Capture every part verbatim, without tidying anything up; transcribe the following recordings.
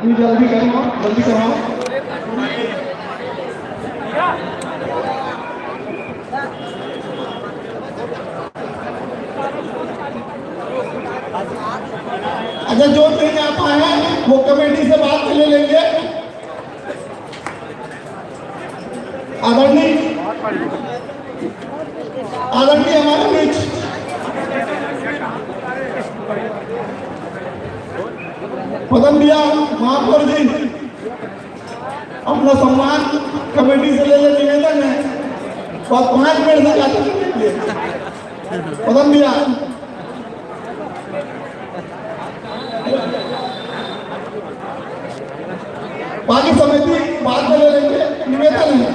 जल्दी करो, जल्दी करो। अच्छा, जो नहीं आता है वो कमेटी से बात कर ले लेंगे। आदरणीय, आदरणीय हमारे बीच पदम भैया महापौर जी, अपना सम्मान कमेटी से ले ले, निवेदन है, तो आप पाँच मिनट से ज्यादा नहीं लेंगे। पदम भैया, बाकी समिति बाद में ले लेंगे, निवेदन है।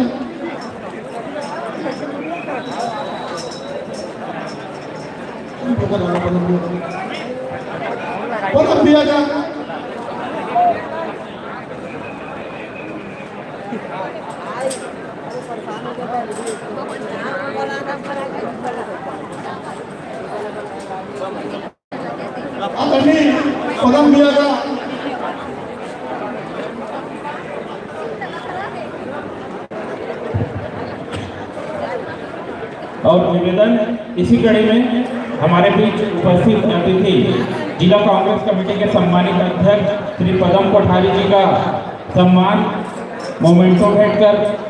पदम भैया का आदरणीय पदम भैया का और निवेदन, इसी कड़ी में हमारे बीच उपस्थित अतिथि, जिला कांग्रेस कमेटी के सम्मानित अध्यक्ष श्री पदम कोठारी जी का सम्मान मोमेंटो भेंटकर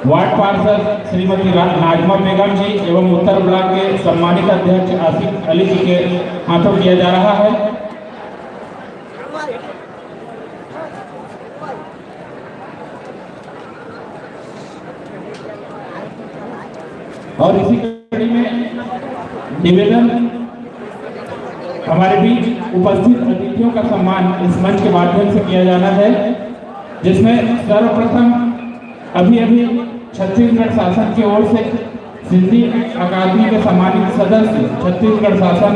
वार्ड पार्षद श्रीमती रा-, नाजमा बेगम जी एवं उत्तर ब्लॉक के सम्मानित अध्यक्ष आसिफ अली जी के हाथों किया जा रहा है। और इसी कड़ी में निवेदन, हमारे बीच उपस्थित अतिथियों का सम्मान इस मंच के माध्यम से किया जाना है, जिसमें सर्वप्रथम अभी अभी छत्तीसगढ़ शासन की ओर से सिंधी अकादमी के सम्मानित सदस्य छत्तीसगढ़ शासन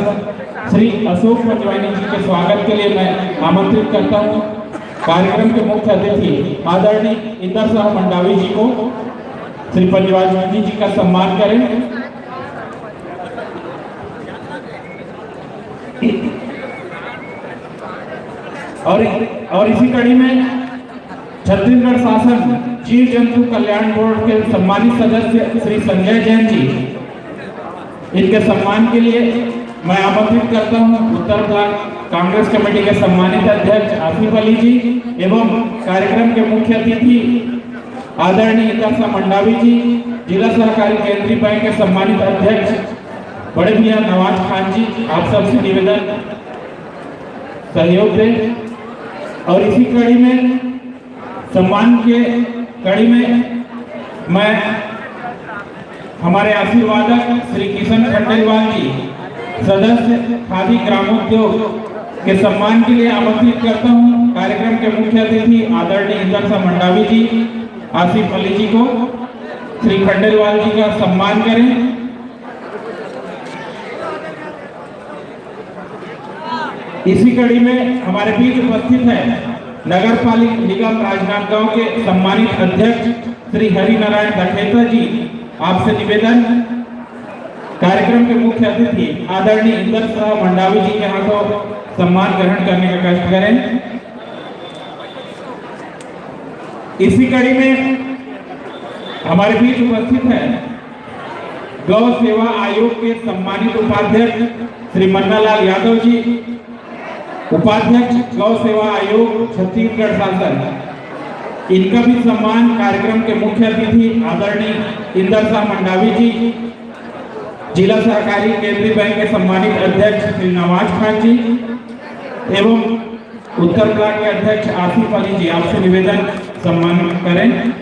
श्री अशोक पंजवानी जी के स्वागत के लिए मैं आमंत्रित करता हूँ। कार्यक्रम के मुख्य अतिथि आदरणीय इंदर शाह मंडावी जी को श्री पंजवानी जी का सम्मान करें। और, और इसी कड़ी में छत्तीसगढ़ शासन जीव जंतु कल्याण बोर्ड के सम्मानित सदस्य श्री संजय जैन जी, इनके सम्मान के लिए मैं आमंत्रित करता हूं उत्तर ब्लॉक कांग्रेस कमेटी के सम्मानित अध्यक्ष आसिफ अली जी एवं कार्यक्रम के मुख्य अतिथि आदरणीय इंदर शाह मंडावी जी, जिला सहकारी केंद्रीय बैंक के सम्मानित अध्यक्ष बड़े भैया नवाज खान जी, आप सबसे निवेदन, सहयोग दें। और इसी कड़ी में, सम्मान के कड़ी में, मैं हमारे आशीर्वादक श्री किशन खंडेलवाल जी, सदस्य खादी ग्रामोद्योग के सम्मान के लिए आमंत्रित करता हूं कार्यक्रम के मुख्य अतिथि आदरणीय इंदर शाह मंडावी जी, आसिफ अली जी को श्री खंडेलवाल जी का सम्मान करें। इसी कड़ी में हमारे बीच उपस्थित है नगर पालिक निगम राजनांदगांव के सम्मानित अध्यक्ष श्री हरिनारायण दखेता जी, आपसे निवेदन, कार्यक्रम के मुख्य अतिथि आदरणीय इंदर शाह मंडावी जी के हाथों सम्मान ग्रहण करने का कष्ट करें। इसी कड़ी में हमारे बीच उपस्थित है गौ सेवा आयोग के सम्मानित उपाध्यक्ष श्री मन्नालाल यादव जी, उपाध्यक्ष गौ सेवा आयोग छत्तीसगढ़ शासन, इनका भी सम्मान कार्यक्रम के मुख्य अतिथि आदरणीय इंदर शाह मंडावी जी, जिला सहकारी केंद्रीय बैंक के सम्मानित अध्यक्ष श्री नवाज खान जी एवं उत्तर ब्लॉक के अध्यक्ष आसिफ अली जी, आपसे निवेदन, सम्मान करें।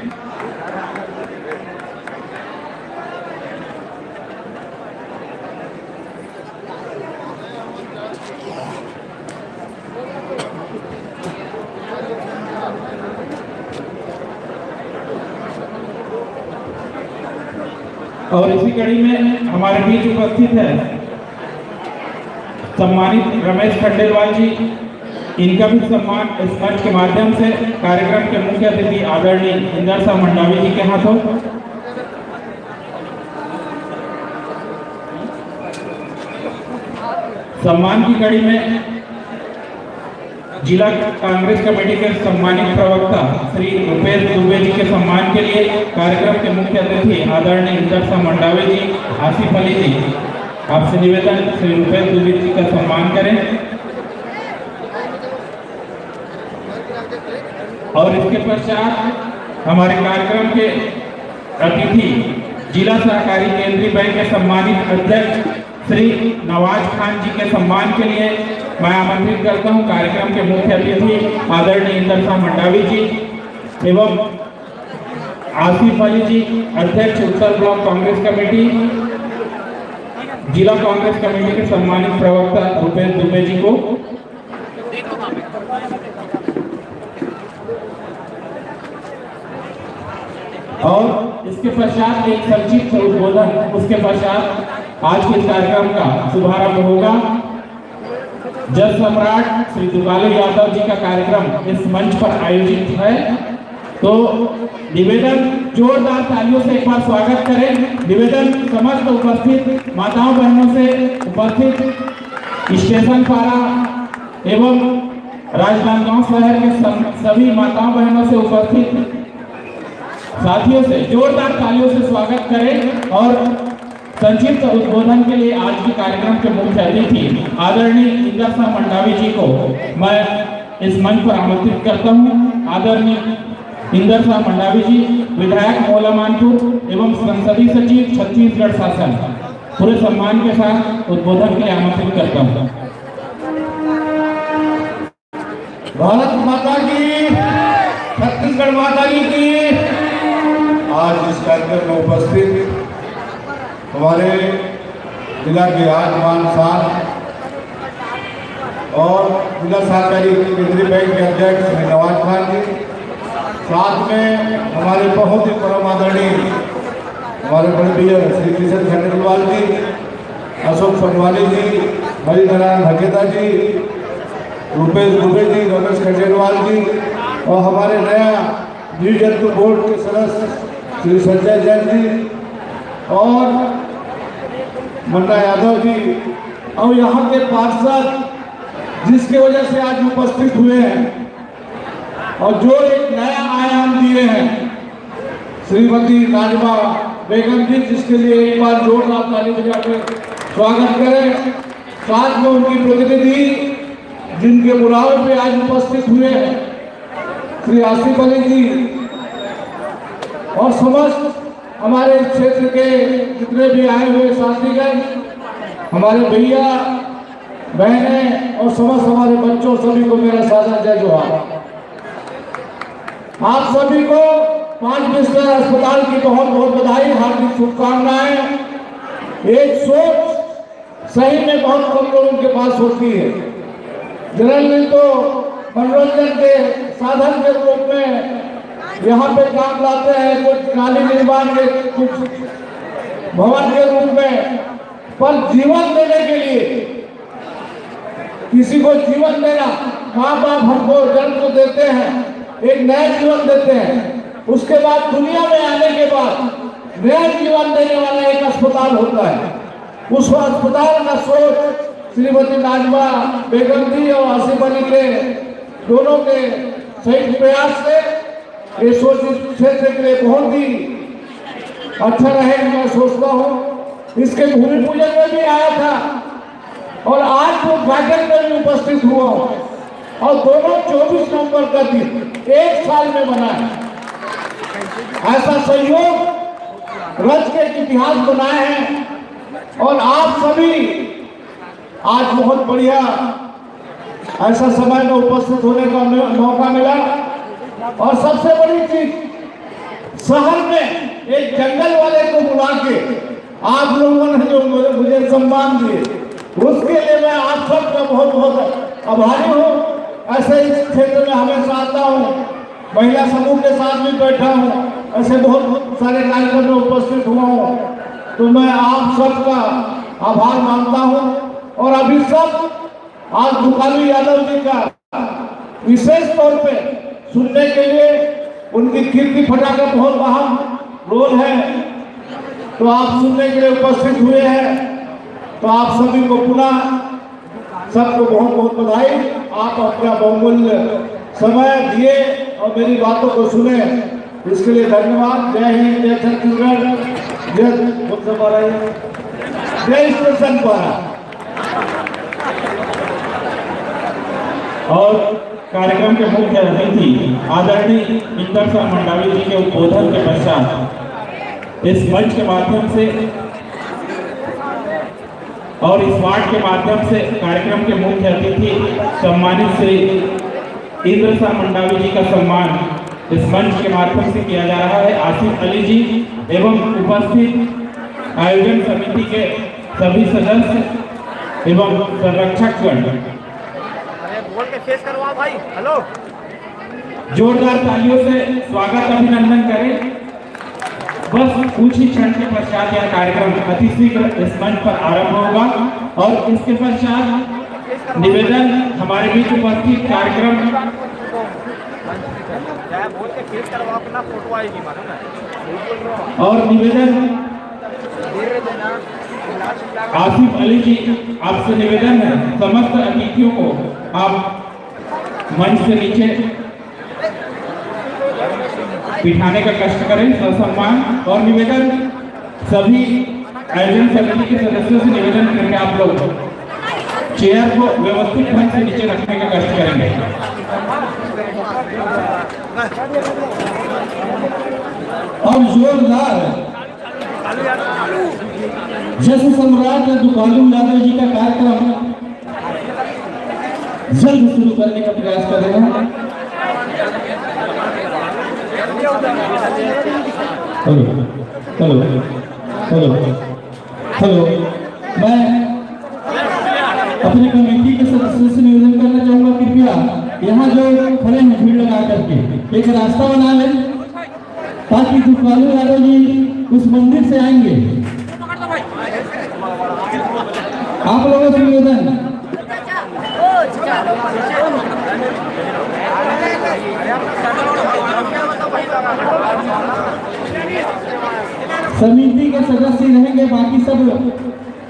और इसी कड़ी में हमारे बीच उपस्थित है सम्मानित रमेश खंडेलवाल जी, इनका भी सम्मान इस मंच के माध्यम से कार्यक्रम के मुख्य अतिथि आदरणीय इंदर शाह मंडावी जी के हाथों। सम्मान की कड़ी में जिला कांग्रेस कमेटी के सम्मानित प्रवक्ता श्री रुपेश दुबे जी के सम्मान के लिए कार्यक्रम के मुख्य अतिथि आदरणीय इंदर शाह मंडावी जी, आसिफ अली जी, आपसे निवेदन, श्री रुपेश दुबे जी का सम्मान करें। और इसके पश्चात हमारे कार्यक्रम के अतिथि जिला सहकारी केंद्रीय बैंक के सम्मानित अध्यक्ष श्री नवाज खान जी के सम्मान के लिए मैं आमंत्रित करता हूं कार्यक्रम के मुख्य अतिथि आदरणीय इंदर शाह मंडावी जी एवं आसिफ अली जी, अध्यक्ष उत्तर ब्लॉक कांग्रेस कमेटी, जिला कांग्रेस कमेटी के सम्मानित प्रवक्ता रुपेश दुबे जी को। और इसके पश्चात एक संक्षिप्त उद्बोधन, उसके पश्चात आज के इस कार्यक्रम का शुभारंभ होगा। जस सम्राट श्री दुकालू यादव जी का कार्यक्रम इस मंच पर आयोजित है, तो निवेदन, जोरदार तालियों से एक बार स्वागत करें। निवेदन, समस्त उपस्थित माताओं बहनों से, उपस्थित स्टेशन पारा एवं राजनांदगांव शहर के सम-, सभी माताओं बहनों से, उपस्थित साथियों से जोरदार तालियों से स्वागत करें और संक्षिप्त उद्बोधन के लिए आज के कार्यक्रम के मुख्य अतिथि आदरणीय इंदर शाह मंडावी जी को मैं इस मंच पर आमंत्रित करता हूं। आदरणीय इंदर शाह मंडावी जी, विधायक मौलामानपुर एवं संसदीय सचिव छत्तीसगढ़ शासन, पूरे सम्मान के साथ उद्बोधन के लिए आमंत्रित करता हूं। भारत माता की, छत्तीसगढ़ माता की, की। आज इस कार्यक्रम में उपस्थित हमारे जिला के आठ महानुभाव और जिला सहकारी केंद्रीय बैंक के अध्यक्ष श्री नवाज खान जी, साथ में हमारे बहुत ही परम आदरणीय हमारे बड़े भैया श्री किशन खंडेलवाल जी, अशोक पंडवानी जी, हरिनारायण भकेता जी, रुपेश दुबे जी, रमेश खंडेलवाल जी और हमारे नया जीव जंतु बोर्ड के सदस्य श्री संजय जैन जी और मन्ना यादव जी और यहाँ के पार्षद, जिसके वजह से आज उपस्थित हुए हैं और जो एक नया आयाम दिए हैं श्रीमती नाजमा बेगम जी, जिसके लिए एक बार जोरदार ताली बजा के स्वागत करें। साथ में उनकी प्रतिनिधि, जिनके बुलावे पे आज उपस्थित हुए हैं श्री आसिफ अली जी और समस्त हमारे इस क्षेत्र के जितने भी आए हुए साथीगण, हमारे भैया, बहनें और समस्त हमारे बच्चों, सभी को मेरा सादर जय जोहार। आप सभी को पांच बिस्तर अस्पताल की बहुत बहुत बधाई, हार्दिक शुभकामनाएं। एक सोच सही में बहुत कम लोगों के पास होती है। जनरली तो मनोरंजन के साधन के रूप में यहाँ पे काम लाते हैं, कुछ नाली निर्माण के, कुछ भवन के रूप में, पर जीवन देने के लिए, किसी को जीवन देना, माँ बाप हमको जन्म तो देते हैं, एक नया जीवन देते हैं, उसके बाद दुनिया में आने के बाद नया जीवन देने वाला एक अस्पताल होता है। उस अस्पताल का सोच श्रीमती नाजमा बेगम जी और आसिफ अली के दोनों के संयुक्त प्रयास से ये सोच इस क्षेत्र के लिए बहुत ही अच्छा रहे, मैं सोचता हूँ। इसके भूमि पूजन में भी आया था और आज उद्घाटन में भी उपस्थित हुआ हूँ और दोनों चौबीस नवंबर का दिन एक साल में बना है। ऐसा संयोग रच के एक इतिहास बनाए हैं और आप सभी आज बहुत बढ़िया ऐसा समय में उपस्थित होने का मौ-, मौका मिला। और सबसे बड़ी चीज, शहर में एक जंगल वाले को बुला के आप लोगों ने जो मुझे, मुझे सम्मान दिए, उसके लिए मैं आप सबका बहुत बहुत आभारी हूँ। ऐसे इस क्षेत्र में हमेशा आता हूँ, महिला समूह के साथ भी बैठा हूँ, ऐसे बहुत सारे कार्यक्रम में उपस्थित हुआ हूँ, तो मैं आप सबका आभार मानता हूँ। और अभी सब आज दुकालू यादव जी का विशेष तौर पे सुनने के लिए, उनकी कीर्ति फटा का बहुत अहम रोल है, तो आप सुनने के लिए उपस्थित हुए हैं, तो आप सभी को पुनः सबको बहुत बहुत बधाई। आप अपना बहुमूल्य समय दिए और मेरी बातों को सुने, इसके लिए धन्यवाद। जय हिंद, जय छत्तीसगढ़, जय, कौन सा पारा है? जय ईश्वर संत पारा। और कार्यक्रम के मुख्य अतिथि आदरणीय इंदर शाह मंडावी जी के उद्बोधन के पश्चात इस मंच के माध्यम से और इस वार्ड के माध्यम से कार्यक्रम के मुख्य अतिथि सम्मानित श्री इंद्र शाह मंडावी जी का सम्मान इस मंच के माध्यम से किया जा रहा है। आसिफ अली जी एवं उपस्थित आयोजन समिति के सभी सदस्य एवं संरक्षकगण, अरे बोल के फेस करवाओ भाई। हेलो। जोरदार तालियों से स्वागत अभिनंदन करें। बस कुछ ही क्षण के पश्चात यह कार्यक्रम अति शीघ्र इस मंच पर आरंभ होगा और इसके पश्चात निवेदन, हमारे बीच उपस्थित कार्यक्रम और निवेदन, आसिफ अली जी, आपसे निवेदन है, समस्त अतिथियों को आप मंच से नीचे बिठाने का कष्ट करें ससम्मान। और निवेदन, सभी आयोजन समिति के सदस्यों से निवेदन करके आप लोग चेयर को व्यवस्थित ढंग से नीचे रखने का कष्ट करेंगे। और जोरदार जस सम्राट दुपालू यादव जी का कार्यक्रम जल्द शुरू करने का प्रयास कर रहे हैं। Hello, hello, hello, hello. मैं अपने कमेटी के सदस्यों से निवेदन करना चाहूंगा, कृपया यहाँ जो खड़े हैं भीड़ लगा करके एक रास्ता बना लें, ताकि दुपालू यादव जी उस मंदिर से आएंगे। आप लोगों से निवेदन, समिति के सदस्य रहेंगे, बाकी सब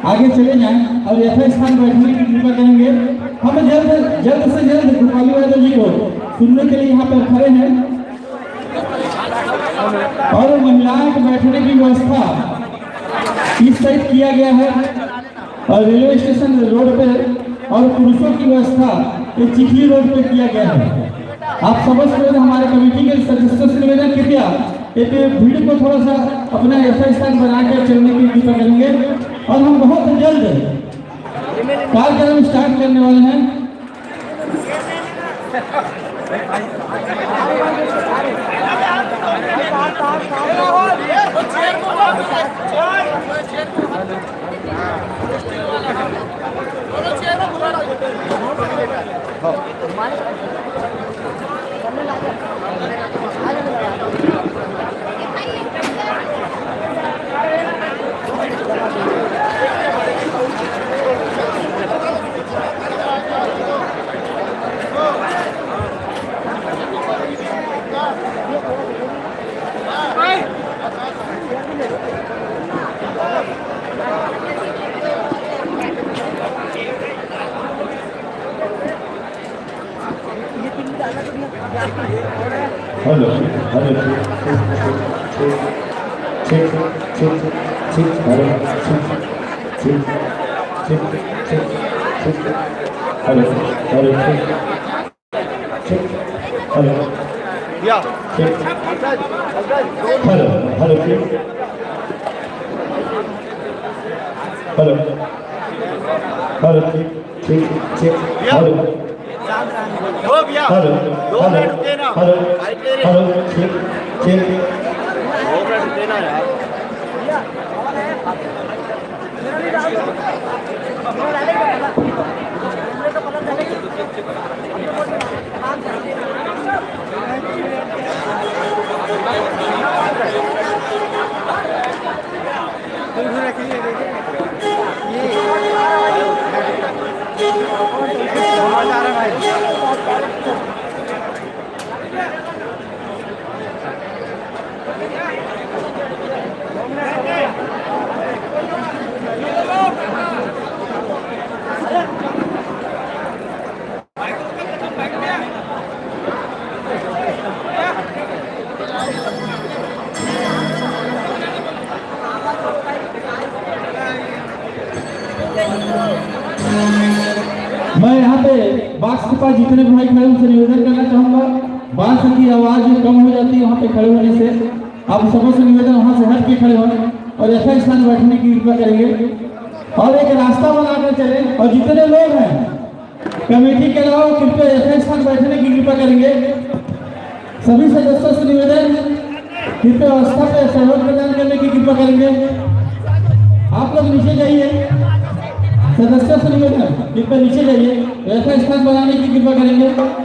आगे चले जाएं और यथास्थान बैठने की कृपा करेंगे। हम जल्द, जल्द से जल्द गोपालू यादव जी को सुनने के लिए यहाँ पर खड़े हैं। और महिलाओं के बैठने की व्यवस्था इस साइड किया गया है और रेलवे स्टेशन रोड पे, और पुरुषों की व्यवस्था ये चिखली रोड पे किया गया है। आप समस्त लोग, हमारे कमेटी के सदस्यों से निवेदन, कृपया एक भीड़ को थोड़ा सा अपना ऐसा स्थान बनाकर चलने की कृपा करेंगे और हम बहुत जल्द कार्यक्रम स्टार्ट करने वाले हैं। हेलो, हेलो, ठीक, ठीक, ठीक, ठीक, ठीक, ठीक, ठीक, हेलो, ठीक, ठीक, ठीक, ठीक, ठीक, ठीक, हेलो, हेलो, ठीक, ठीक, हेलो, या। ठीक, हेलो, हेलो, ठीक, हेलो, हेलो, ठीक, ठीक, ठीक, या। हेलो। हो गया। हेलो, दो हेलो, मिनट रुके ना। हेलो, हेलो, ठीक, ठीक। दो मिनट रुके ना यार। मैं यहाँ पे बॉक्स के पास जितने भी भाई खड़े हैं, उनसे निवेदन करना चाहूंगा, बॉक्स की आवाज कम हो जाती है वहाँ पे खड़े होने से। आप सबों से निवेदन, वहाँ से हट के खड़े हों और यथास्थान बैठने की कृपा करेंगे और एक रास्ता बनाकर चले। और जितने लोग हैं कमेटी के अलावा, कृपया यथास्थान बैठने की कृपा करेंगे। सभी सदस्यों से निवेदन, कृपया व्यवस्था पे सहयोग प्रदान करने की कृपा करेंगे। आप लोग नीचे जाइए, सदस्यों से निवेदन, कृपया नीचे जाइए, यथास्थान बनाने की कृपा करेंगे।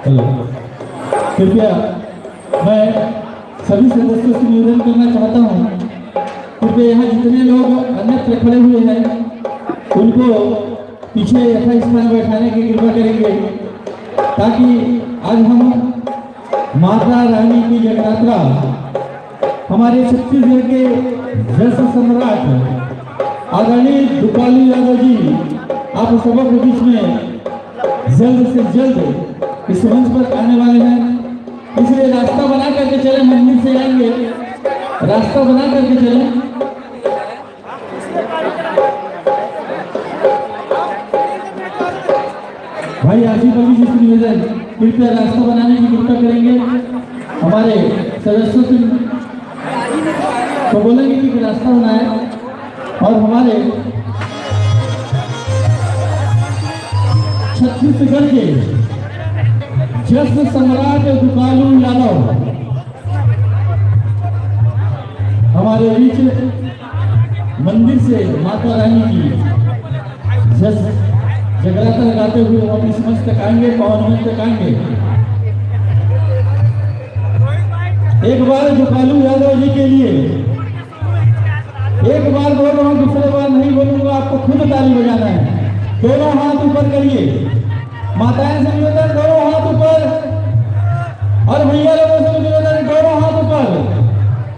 हेलो, कृपया मैं सभी सदस्यों से निवेदन करना चाहता हूँ, कृपया यहाँ जितने लोग अन्यत्र खड़े हुए हैं, उनको पीछे यथास्थान बैठाने की कृपा करेंगे, ताकि आज हम माता रानी की जगरात्रा, हमारे छत्तीसगढ़ के जस सम्राट आदरणीय दुकालू यादव जी आप सबों के बीच में जल्द से जल्द इस मंच पर आने वाले हैं, इसलिए रास्ता बना करके चले, मंदिर से आएंगे, रास्ता बना करके चले। भाई आसिफ अली जी से निवेदन, कृपया रास्ता बनाने की कृपा करेंगे। हमारे सदस्यों से को बोलेंगे कि रास्ता बनाए और हमारे छत्तीसगढ़ के जस सम्राट दुकालू यादव हमारे बीच मंदिर से माता रानी की जस जगराता लगाते हुए हम इस मंच तक आएंगे, पावन मंच तक आएंगे। एक बार दुकालू यादव जी के लिए, एक बार बोल रहा हूँ, दूसरे बार नहीं बोलूंगा, आपको खुद ताली बजाना है। दोनों हाथ ऊपर करिए, माताएं से निवेदन, दोनों हाथ ऊपर, और भैया लोगों से निवेदन, दोनों हाथ ऊपर,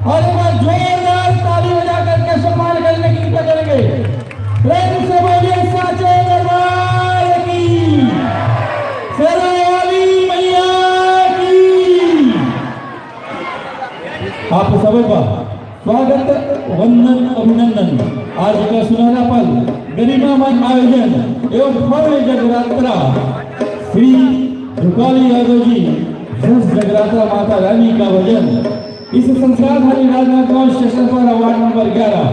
और एक बार जोरदार ताली बजा करके सम्मान करने की कृपा करेंगे। प्रेम से बोलिए साचे दरबार की, शेरावाली मैया की। आप सबका स्वागत, वंदन, अभिनंदन। आज का सुनहरा पल, गरिमामय आयोजन एवं भव्य जगरात्रा, श्री रुपाली यादव जी जस जगराता माता रानी का भजन। इस संस्कारधारी राजनांदगांव स्टेशन पर वार्ड नंबर ग्यारह,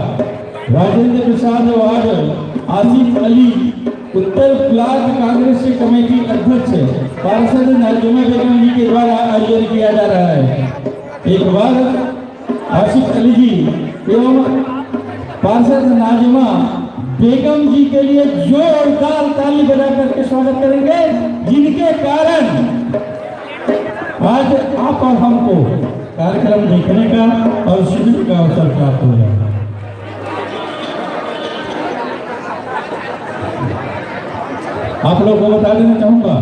राजेंद्र प्रसाद वार्ड, आसिफ अली, उत्तर ब्लॉक कांग्रेस कमेटी अध्यक्ष, पार्षद नाजिमा बेगम जी के द्वारा आयोजन किया जा रहा है। एक बार आसिफ अली जी एवं पार्षद नाजिमा बेगम जी के लिए जोरदार ताली बजा करके स्वागत करेंगे, जिनके कारण आज आप और हमको कार्यक्रम देखने का और सुनने का अवसर प्राप्त हो रहा है। आप लोगों को बता देना चाहूंगा,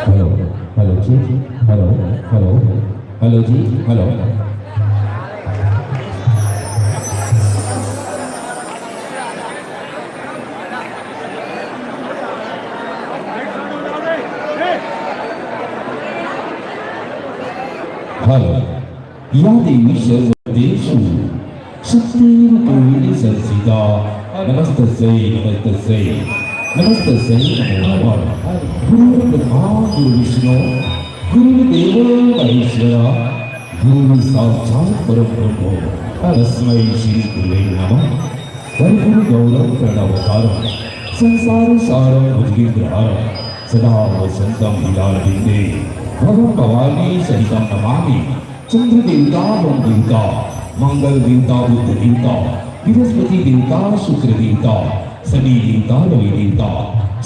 हेलो, हेलो जी, हेलो, हेलो, हेलो जी, हेलो। हेलो। या देवी सर्वभूतेषु शक्तिरूपेण संस्थिता। नमस्तस्यै, नमस्तस्यै, नमस्तस्यै नमो नमः। गुरुर्ब्रह्मा गुरुर्विष्णु गुरुर्देवो महेश्वर। गुरुः साक्षात् परं ब्रह्म तस्मै श्री गुरुवे नमः। कर्पूरगौरं करुणावतारं संसारसारं भुजगेन्द्रहारं सदा वसन्तं हृदयेऽरविन्दे भवं भवानीसहितं नमामि। चंद्र देवता, वरुण देवता, मंगल देवता, बुध देवता, बृहस्पति देवता, शुक्र देवता, शनि देवता, रवि देवता,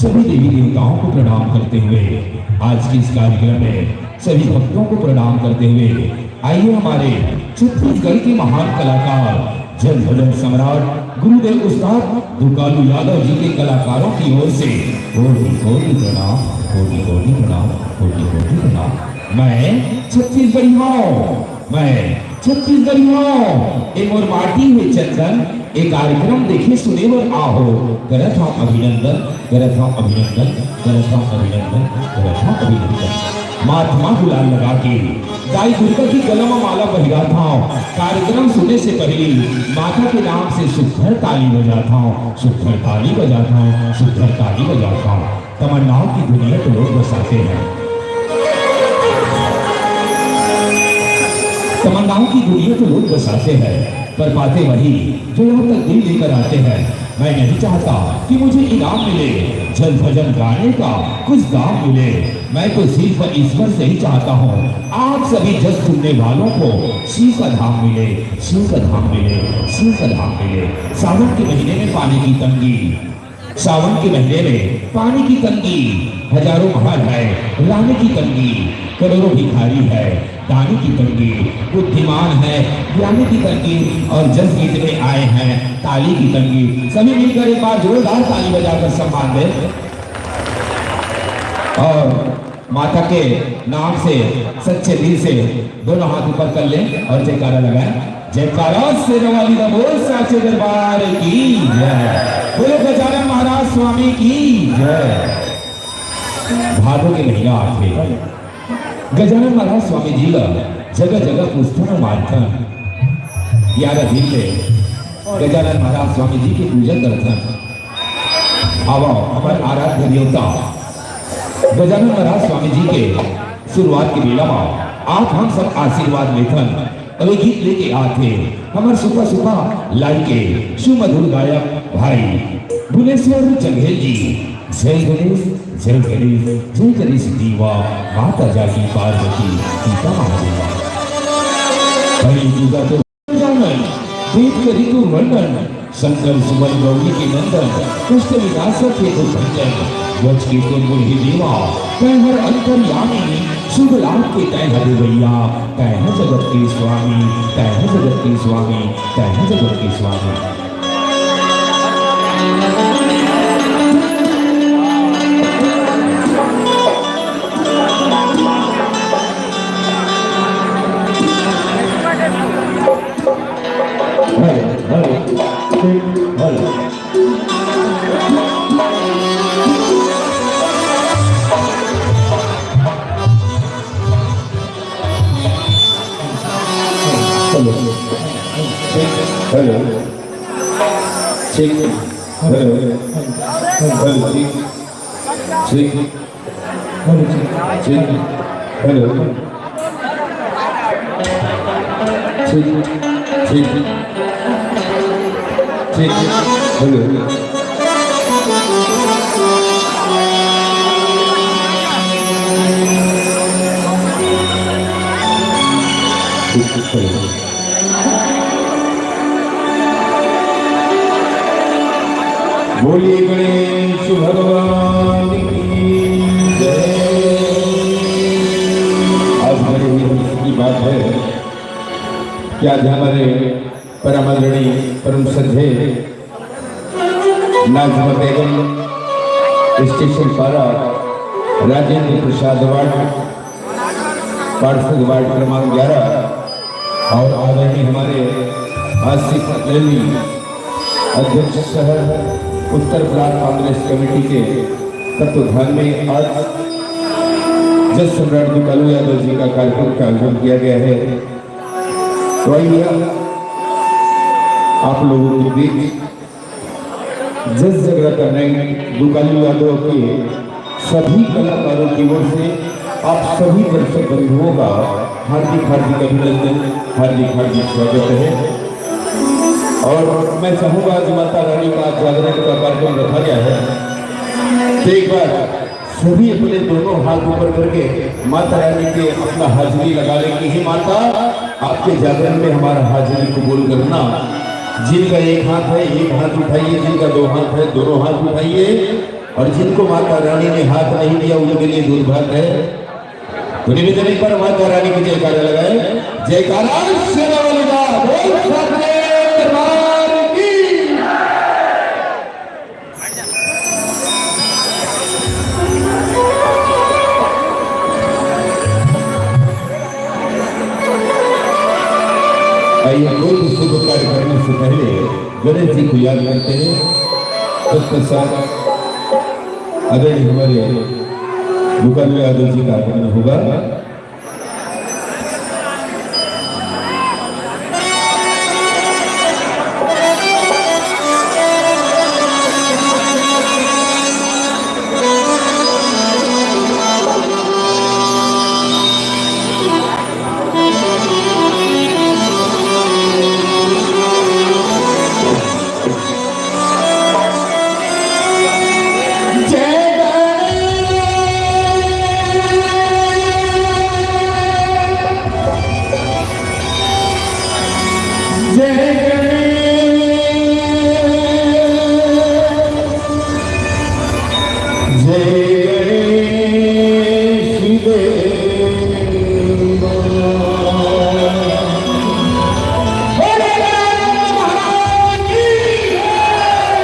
सभी देवी देवताओं को प्रणाम करते हुए आज के इस कार्यक्रम में सभी भक्तों को प्रणाम करते हुए आइए हमारे छत्तीसगढ़ के महान कलाकार जन भजन सम्राट गुरुदेव उस्ताद दुकालू यादव जी के कलाकारों की ओर से कोटि कोटि प्रणाम, कोटि कोटि प्रणाम, कोटि कोटि प्रणाम। मैं छत्तीसगढ़ी हूँ, मैं छत्तीसगढ़ी हूँ। ए मोर माटी हे चंदन, ए कार्यक्रम देखे सुने बर आहो। करत हूँ अभिनंदन, करत हूँ अभिनंदन, करत हूँ अभिनंदन, करत हूँ अभिनंदन। माथ मा गुलाल लगा के दाई दुर्गा के गला मा माला पहिरात हूँ। कार्यक्रम सुने से पहले माता के नाम से सुघर ताली बजात हूँ, सुघर ताली बजात हूँ, सुघर ताली बजात हूँ। तमन्नाओं की दुनिया तो लोग बसाते हैं, तमन्नाओं की दुनिया तो लोग बसाते हैं, पर पाते वही जो यहाँ तकदीर लेकर आते हैं। मैं नहीं चाहता कि मुझे इनाम मिले, जल भजन गाने का कुछ दाम मिले। मैं तो सिर्फ ईश्वर से ही चाहता हूँ, आप सभी जस सुनने वालों को शिव का धाम मिले, शिव का धाम मिले, शिव का धाम मिले। सावन के महीने में पानी की तंगी, सावन के महीने में पानी की तंगी, हजारों महल है रानी की तंगी, करोड़ों भिखारी है दानी की तंगी, बुद्धिमान है ज्ञानी की तंगी, और जस गीत में आए हैं ताली की तंगी। सभी मिलकर एक बार जोरदार ताली बजाकर सम्मान दें। और माता के नाम से सच्चे दिल से दोनों हाथ ऊपर कर लें और जयकारा लगाएं। जयकारा शेरों वाली दा बोल साचे दरबार की जय। बोलो गजानन महाराज स्वामी की जय। भादो के महीना आथे, गजानन महाराज स्वामी जी ला जगह जगह पूजथन अउ मानथन। ग्यारह दिन ले गजानन महाराज स्वामी जी के पूजा करथन। आवव, हमर आराध्य देवता गजानन महाराज स्वामी जी के शुरुआत के बेला म आप हम सब आशीर्वाद लेथन। अउ ये गीत लेके आथे हमर सुपा सुपा लाई के सुमधुर गायक भाई भुवनेश्वर जंघेल जी। जय गणेश, जय गणेश, जय गणेश देवा, माता जागी पार्वती, पिता महादेवा। भई पूजा तो जानन, वेद करी तू वर्णन, शंकर सुवन गौरी के नंदन, कष्ट विनाशक हे तू भंजन, गज के तू मुनि देवा, तैं हर अंतर्यामी, शुभ लाभ के तैं ह देवैया, तैं ह जगत के स्वामी, तैं ह जगत के स्वामी, तैं ह जगत के Swami. Hello, hello, hello. Hello. Check. Hello. Check. Hello. Hello. Check. Check. Hello. Check. Check. Hello. Check. Check. Hello. बोलिए गणेश भगवान की जय। आज बड़ी ही खुशी की बात है कि आज हमारे परम आदरणीय, परम श्रद्धेय नाजमा बेगम, स्टेशन पारा, राजेंद्र प्रसाद वार्ड, पार्षद वार्ड क्रमांक ग्यारह, और आदरणीय हमारे आसिफ अली, अध्यक्ष शहर उत्तर ब्लॉक कांग्रेस कमेटी के तत्वाधान में आज जस सम्राट दुकालू यादव जी का कार्यक्रम का आयोजन किया गया है। तो आइए, आप लोगों के बीच जस जगराता नाइट दुकालू यादव के सभी कलाकारों की ओर से आप सभी दर्शक बंधुओं का हार्दिक, हार्दिक अभिनंदन, हार्दिक, हार्दिक स्वागत है। और मैं चाहूंगा, आज माता रानी का जागरण का कार्यक्रम रखा गया है, तो एक बार सभी अपने दोनों हाथ ऊपर करके माता रानी के अपना हाजिरी लगा ले कि हे माता, आपके जागरण में हमारा हाजिरी कबूल करना। जिनका एक हाथ है, एक हाथ उठाइए, जिनका दो हाथ है, दोनों हाथ उठाइए, और जिनको माता रानी ने हाथ नहीं दिया, उनके लिए दुर्भाग्य है। तो निवेदन, एक बार माता रानी की जयकारा लगाए, जयकारा शेरा वाली माँ, बोल सच्चे दरबार की। आइए, कोई भी शुभ कार्य करने से पहले गणेश जी को याद करते हैं। तत्पश्चात आदरणीय हमारे दुकालू यादव जी का आगमन होगा। जय गणेश, जय गणेश देवा। बोले गणेश महाराज की जय।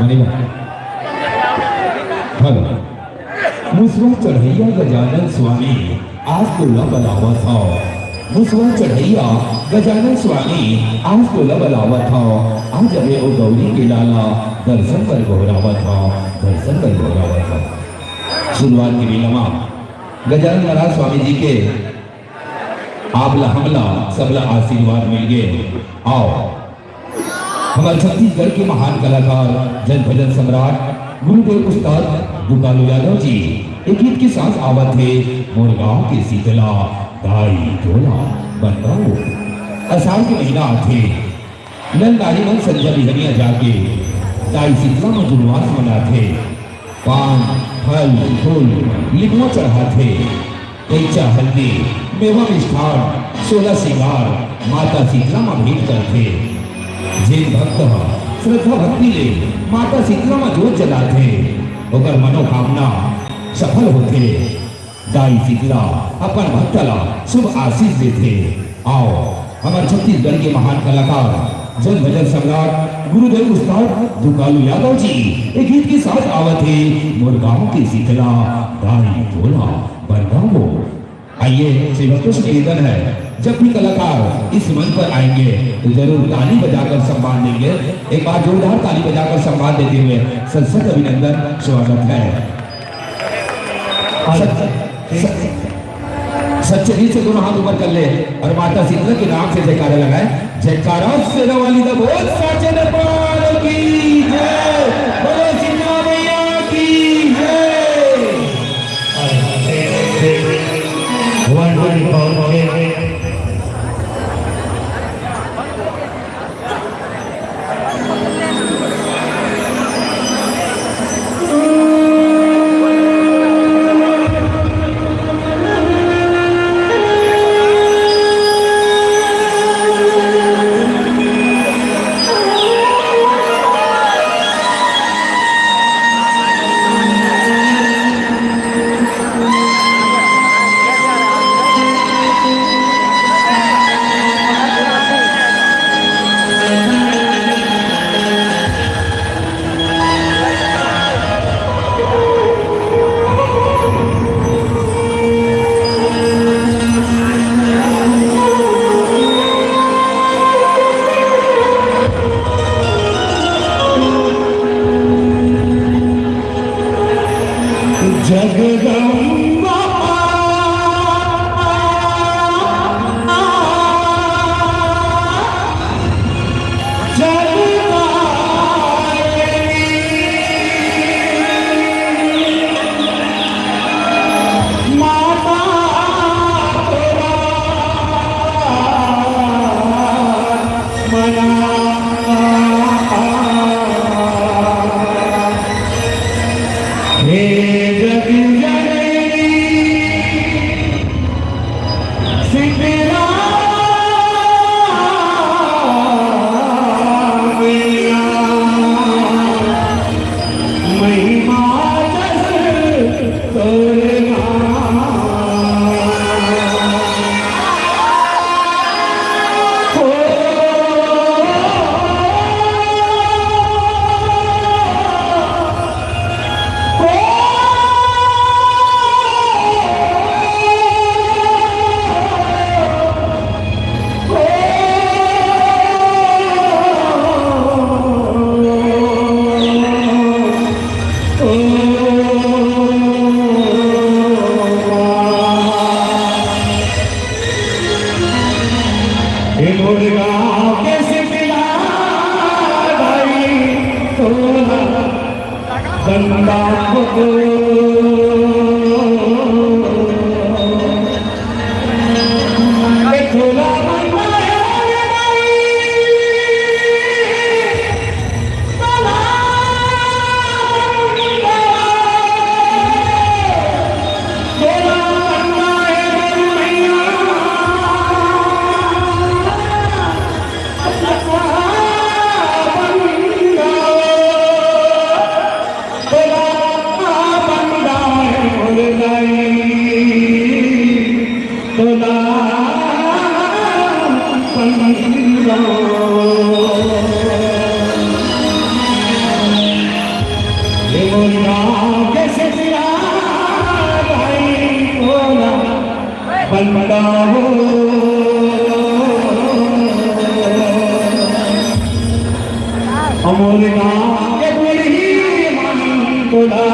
मनीला। हेलो। मुसवा चढ़ैया गजानन स्वामी, आज तोला बलावत हव। मुसवा चढ़ैया गजानन स्वामी, आज तोला बलावत हव। आ जबे ओ गौरी के लाला, दर्शन बर गोहरावत हव, दर्शन बर गोहरावत हव। शुरुआत के बेला म गजानन महाराज स्वामी जी के आप ला, हमला, सबला आशीर्वाद मिल गे। आओ, हमर छत्तीसगढ़ के महान कलाकार, जन भजन सम्राट, गुरुदेव उस्ताद दुकालू यादव जी, एक गीत के साथ आवत हे, मोर गांव के शीतला, दाई तोला बंदावो। अषाढ़ के महीना आथे, नर नारी मन संझा बिहनिया जाके दाई शीतला म जुड़वास मनाथे। पान, फल, फूल, लिमवा चढ़ाथे। कइचा हल्दी, मेवा मिष्ठान, सोला सिंगार माता शीतला म भेंट करथे। जेन भक्त ह श्रद्धा भक्ति ले माता शीतला म जोत जलाथे, ओकर मनोकामना सफल होथे। दाई शीतला अपन भक्त ला शुभ आशीष देथे। आओ, हमर छत्तीसगढ़ के महान कलाकार, जन भजन सम्राट गुरुदेव उस्ताद दुकालू यादव जी ए गीत के साथ आवत हे, मोर गांव के शीतला, दाई तोला बंदावो। आइए, सेवकों से निवेदन है, जब भी कलाकार इस मंच पर आएंगे, तो जरूर ताली बजाकर सम्मान देंगे। एक बार जोरदार ताली बजाकर सम्मान देते हुए सत सत अभिनंदन, स्वागत है। सच-, सच-, सच्चे दिल से दोनों हाथ ऊपर कर ले और माता शीतला के नाम से जयकारा लगाए। जयकारा शेरा वाली दा बोल, साचे दरबार की जय, बोलो शीतला मैया की जय। One, two, three, four, okay. Jagdamba जगदायिनी। हे जग जननी शीतला मैया, महिमा जस तोर नाम। ए मोर गाँव के शीतला दाई तोला बंदा हो। ए तोला बंदा हो रे दाई। अमोर गाँव के बूढ़ी माई तोला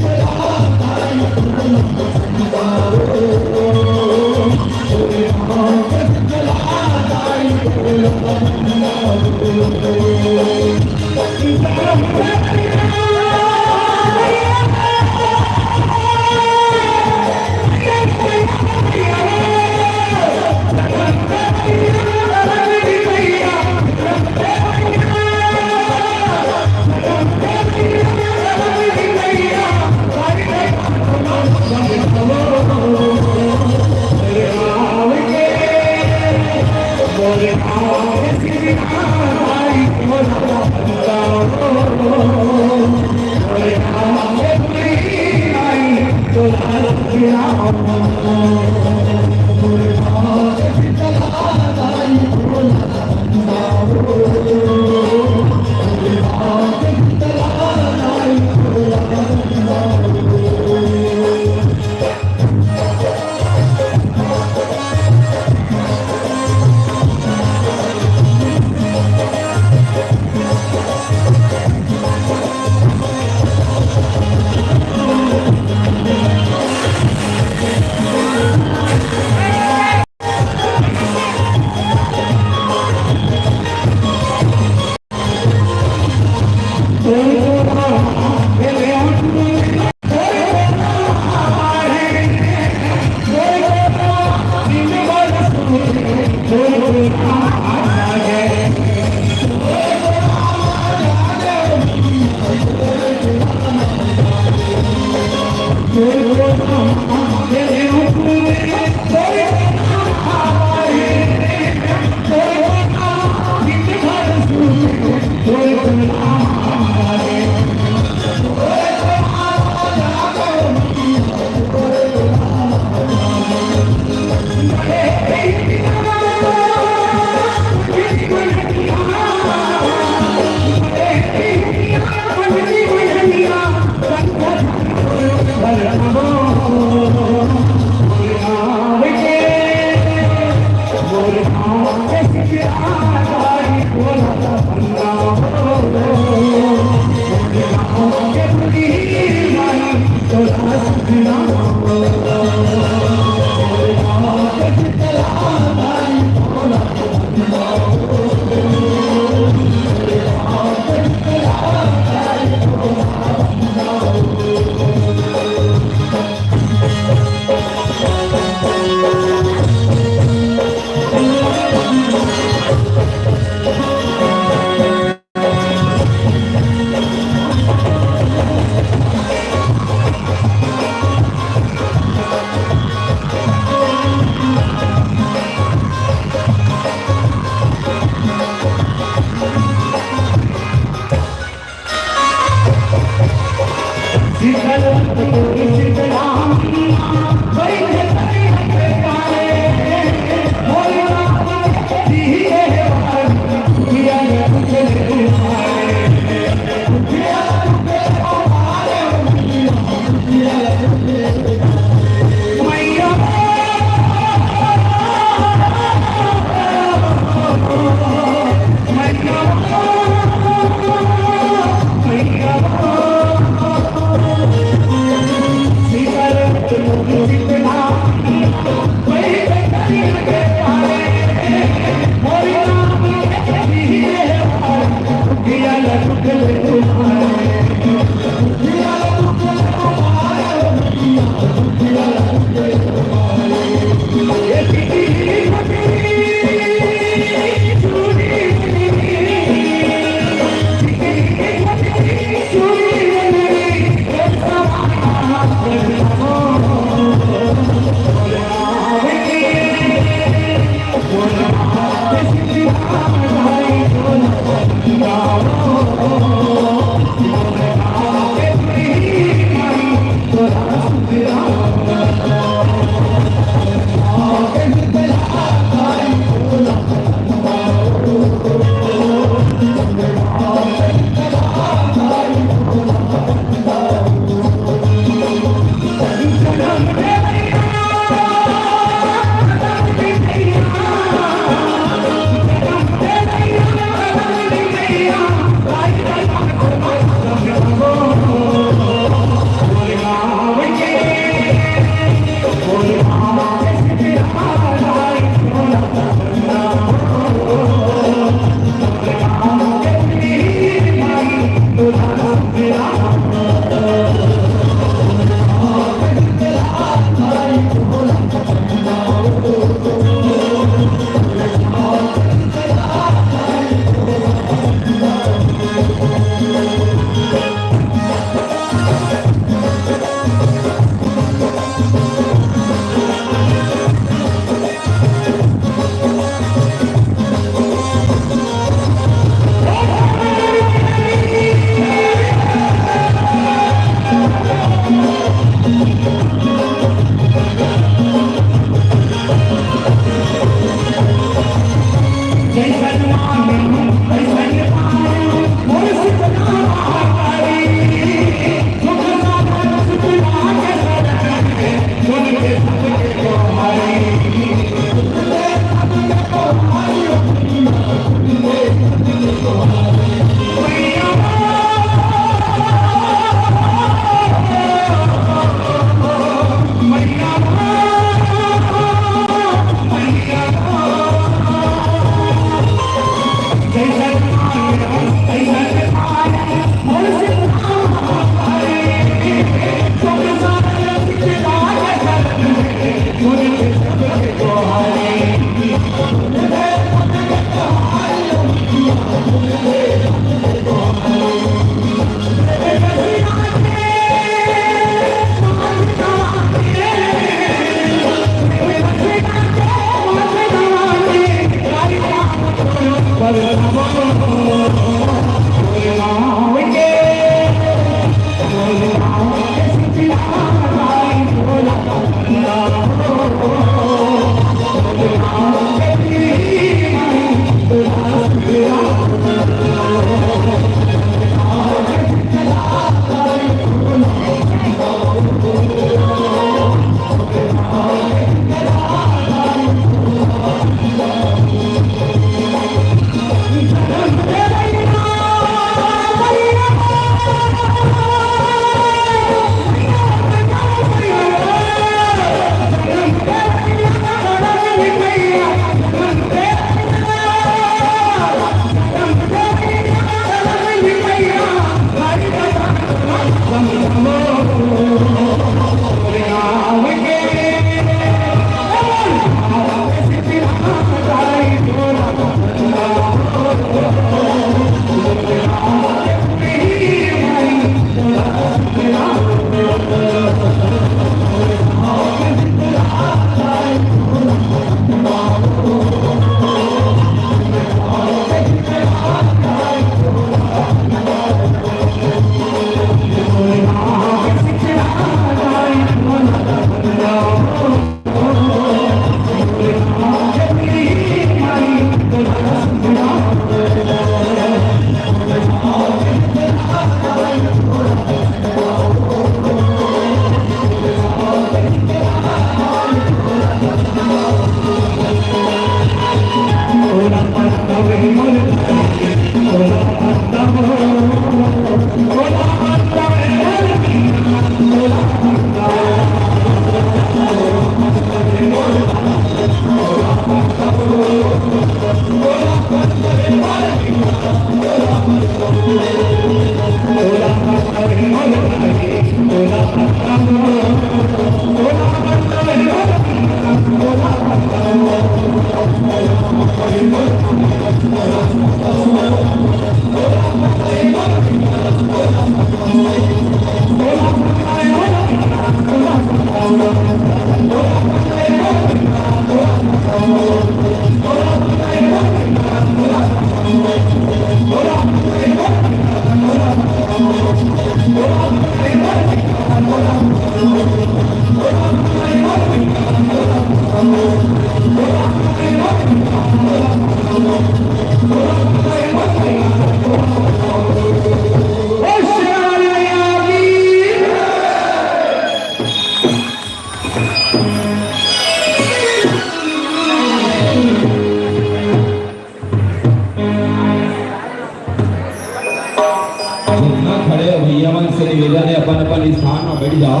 जने अपन अपन स्थान में बैठ जाओ,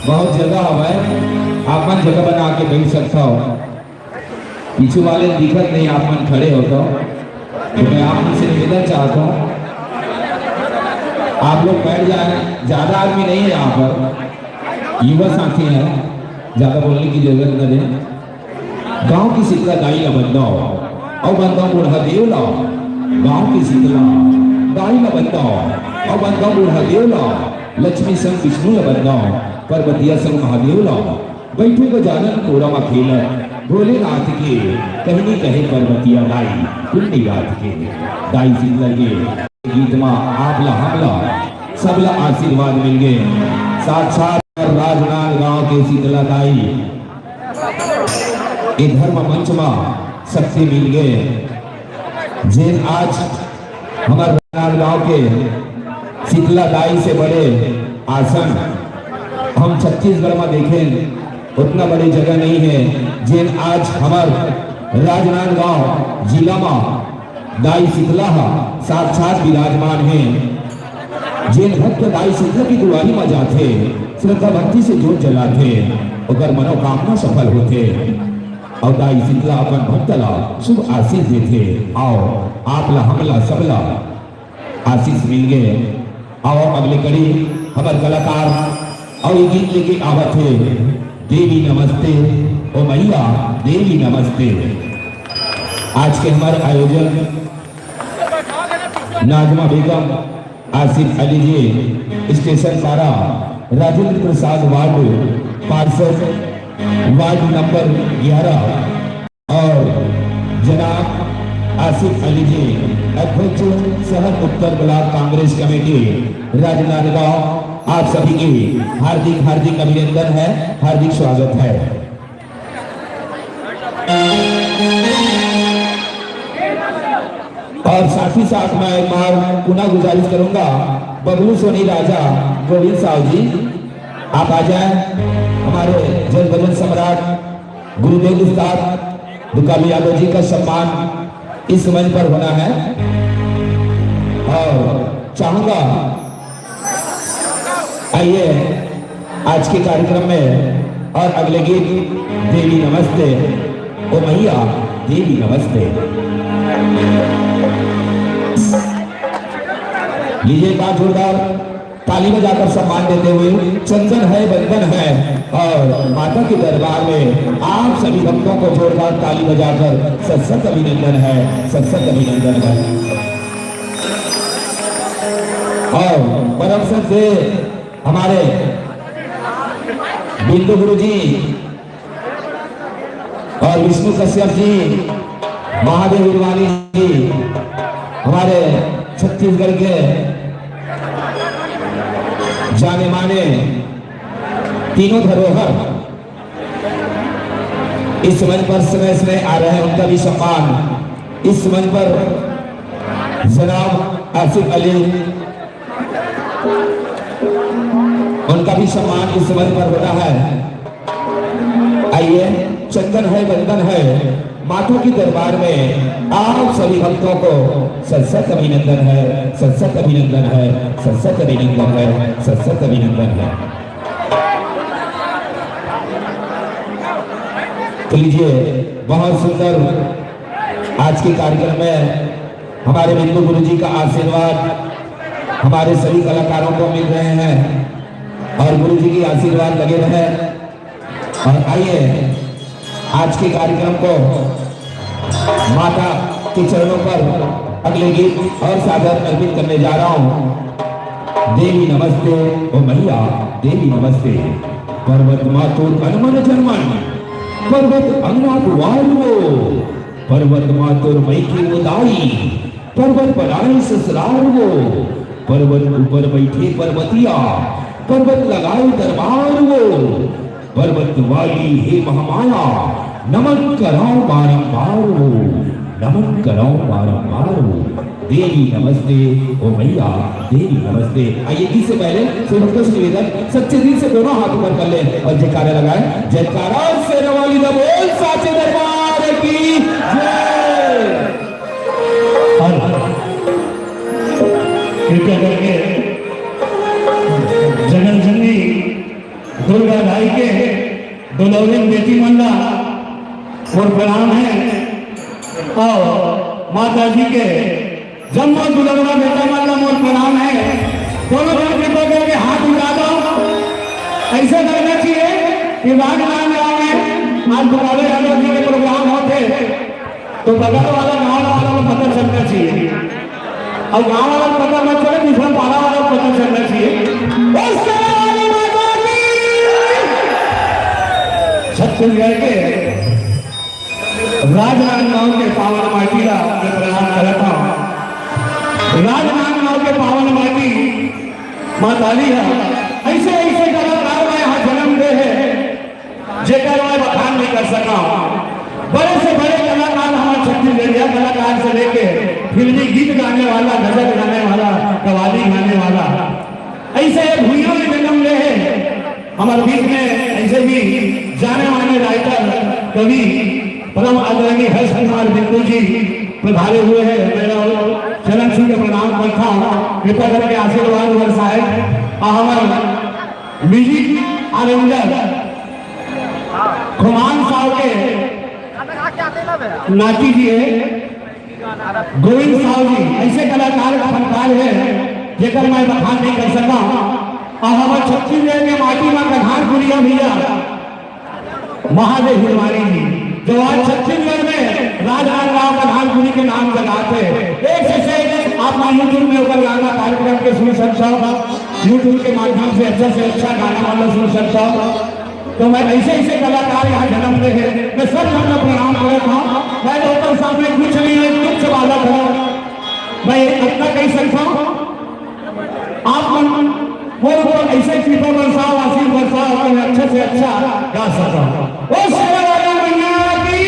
बहुत जगह हवय, आप मन जगह बना के बैठ सकता हो। पीछे वाले दिखत नहीं, आप मन खड़े हो तो, तो मैं आप मन से निवेदन चाहता हूँ, आप लोग बैठ जाए। ज्यादा आदमी नहीं है यहाँ पर, युवा साथी हैं, ज्यादा बोलने की जरूरत न दे। गांव की शीतला दाई ला बंदाओ, अउ बंदाओ बूढ़ा देव ला। गांव की शीतला दाई ला बंदाओ, अउ बंदाओ बूढ़ा देव ला। लक्ष्मी संग विष्णु ला बंदाओ, पार्वतिया संग महादेव ला। बैठे गजानन कोरा मा खेलत भोलेनाथ के, कहनी कहे पार्वतिया दाई पुण्य रात के। दाई शीतला के गीत मा आप ला, हम ला, सब ला आशीर्वाद मिल गे। साक्षात राजनांदगांव के शीतला दाई ए धर्म मंच मा शक्ति मिल गे, जेन आज हमर राजनांदगांव के शीतला दाई से बड़े आसन हम छत्तीसगढ़ मा देखेन, उतना बड़े जगह नहीं है, जेन आज हमर राजनांदगांव जिला मा दाई शीतला ह साक्षात विराजमान हे। जेन भक्त दाई शीतला की दुआरी म जाथे, श्रद्धा भक्ति से जोत जलाथे, ओकर मनोकामना सफल होथे। अउ दाई शीतला अपन भक्त ला शुभ आशीष देथे। आओ, आप ला, हमला, सबला आशीष मिल गे। आओ, अगले कड़ी हमर कलाकार अउ ये गीत लेके आवत हे, देवी नमस्ते, ओ मैया देवी नमस्ते। आज के हमर आयोजन नाजमा बेगम, आसिफ अली जी, स्टेशन पारा, राजेंद्र प्रसाद वार्ड पार्षद, वार्ड नंबर ग्यारह, और जनाब आसिफ अली जी, अध्यक्ष शहर उत्तर ब्लॉक कांग्रेस कमेटी राजनांदगांव, आप सभी की हार्दिक हार्दिक अभिनंदन है, हार्दिक स्वागत है। और साथ ही साथ मैं एक बार पुनः गुजारिश करूंगा, बबलू सोनी राजा, गोविंद साहु जी, आप आ जाएं। हमारे जन भजन सम्राट गुरुदेव उस्ताद दुकालू यादव जी का सम्मान इस मंच पर होना है। और चाहूंगा, आइए आज के कार्यक्रम में और अगले गीत देवी नमस्ते, ओ मैया देवी नमस्ते। लीजिए एक बार जोरदार ताली बजाकर सम्मान देते हुए, चंदन है, वंदन है, और माता के दरबार में आप सभी भक्तों को जोरदार ताली बजाकर सत सत अभिनंदन है, सत सत अभिनंदन है। और परम श्रद्धेय हमारे बिंदु गुरु जी और विष्णु कश्यप जी, महादेव उर्वाणी जी, हमारे छत्तीसगढ़ के जाने माने तीनों धरोहर इस मंच पर समय समय आ रहे हैं, उनका भी सम्मान इस मंच पर जनाब आसिफ अली, उनका भी सम्मान इस मंच पर होना है। आइए, चंदन है, वंदन है, माता के दरबार में आप सभी भक्तों को सत सत अभिनंदन है, सत सत अभिनंदन है, सत सत अभिनंदन है, सत सत अभिनंदन है। तो लीजिए, बहुत सुंदर आज के कार्यक्रम में हमारे बिंदु गुरु जी का आशीर्वाद हमारे सभी कलाकारों को मिल रहे हैं और गुरु जी की आशीर्वाद लगे रहे। और आइए, आज के कार्यक्रम को माता के चरणों पर अगले गीत और सादर अर्पित करने जा रहा हूँ। देवी नमस्ते, ओ मैया देवी नमस्ते। पर्वत मातुर अनमन जनमन, पर्वत अंगना दुआर वो, पर्वत मातुर मई की उदाई, पर्वत बनाए ससुराल वो, पर्वत ऊपर बैठे पर्वतिया, पर्वत लगाए दरबार वो, पर्वत वाली हे महामाया, नमन कराओ बारंबार वो, नमन कराओ बारंबार वो। देवी नमस्ते, ओ मैया देवी नमस्ते। आइए, इससे पहले सभी भक्तों से निवेदन, सच्चे दिल से दोनों हाथ ऊपर कर ले और जयकारा लगाए। जयकारा शेरा वाली दा बोल, साचे दरबार की जय। और कृपया करके मोर प्रणाम हे। अउ माता जी के जम्मो दुलरवा बेटा मन ला मोर प्रणाम हे। दोनों झन कृपा करके हाथ उठा दो। ऐसे करना चाहिए कि राजनांदगांव में आज दुलारे यादव जी के प्रोग्राम होथे, तो बगल वाला गांव वाला को पता चलना चाहिए, अउ गांव वाला को पता मत चले, दूसरा पारा वाला को पता चलना चाहिए। बस करने वाली माता की। छत्तीसगढ़ के राजनांदगांव के पावन माटी ला मैं प्रणाम करत हूँ। राजनांदगांव के पावन माटी माँ काली ह ऐसे ऐसे कलाकार ला यहाँ जन्म दे हे, जेकर मैं बखान नहीं कर सका हूँ। बड़े से बड़े कलाकार हमारे छत्तीसगढ़िया कलाकार से लेके फिल्मी गीत गाने वाला, गजल गाने वाला, कव्वाली गाने वाला, ऐसे भुइयां में जन्म ले हे। हमारे बीच में ऐसे भी जाने माने राइटर, कवि, परम आदरणीय हर्ष कुमार बिंदु जी पधारे हुए हैं। मैं चरण छू के प्रणाम करता हूँ। कृपा करके आशीर्वाद बरसाए। आ हमारे म्यूजिक अरेंजर खुमान साहब के नाती जी है गोविंद साहु जी, ऐसे कलाकार, फनकार हे, जेकर मैं बखान नहीं कर सका। अउ हमर छत्तीसगढ़ के माटी में कहार पुरिया भैया महादेव हिरवानी जी, जो आज छत्तीसगढ़ में राजनांदगांव कहारपुरी के नाम जगात हे। एक से एक आप YouTube में ओकर गाना कार्यक्रम के सुन सकता हो, YouTube के माध्यम से अच्छा से अच्छा गाना वाला सुन सकता हो। तो मैं ऐसे ऐसे कलाकार यहाँ जन्म ले हे, मैं सब लोग को प्रणाम करत हूँ। मैं डॉक्टर साहब में कुछ नहीं है, तुच्छ बालक हूँ। मैं इतना कह सकता हूँ, आप मन मोर ऊपर ऐसे कृपा बरसाओ, आशीष बरसाओ कि मैं अच्छा से अच्छा गा सका। ओ शेरा वाला मैया की।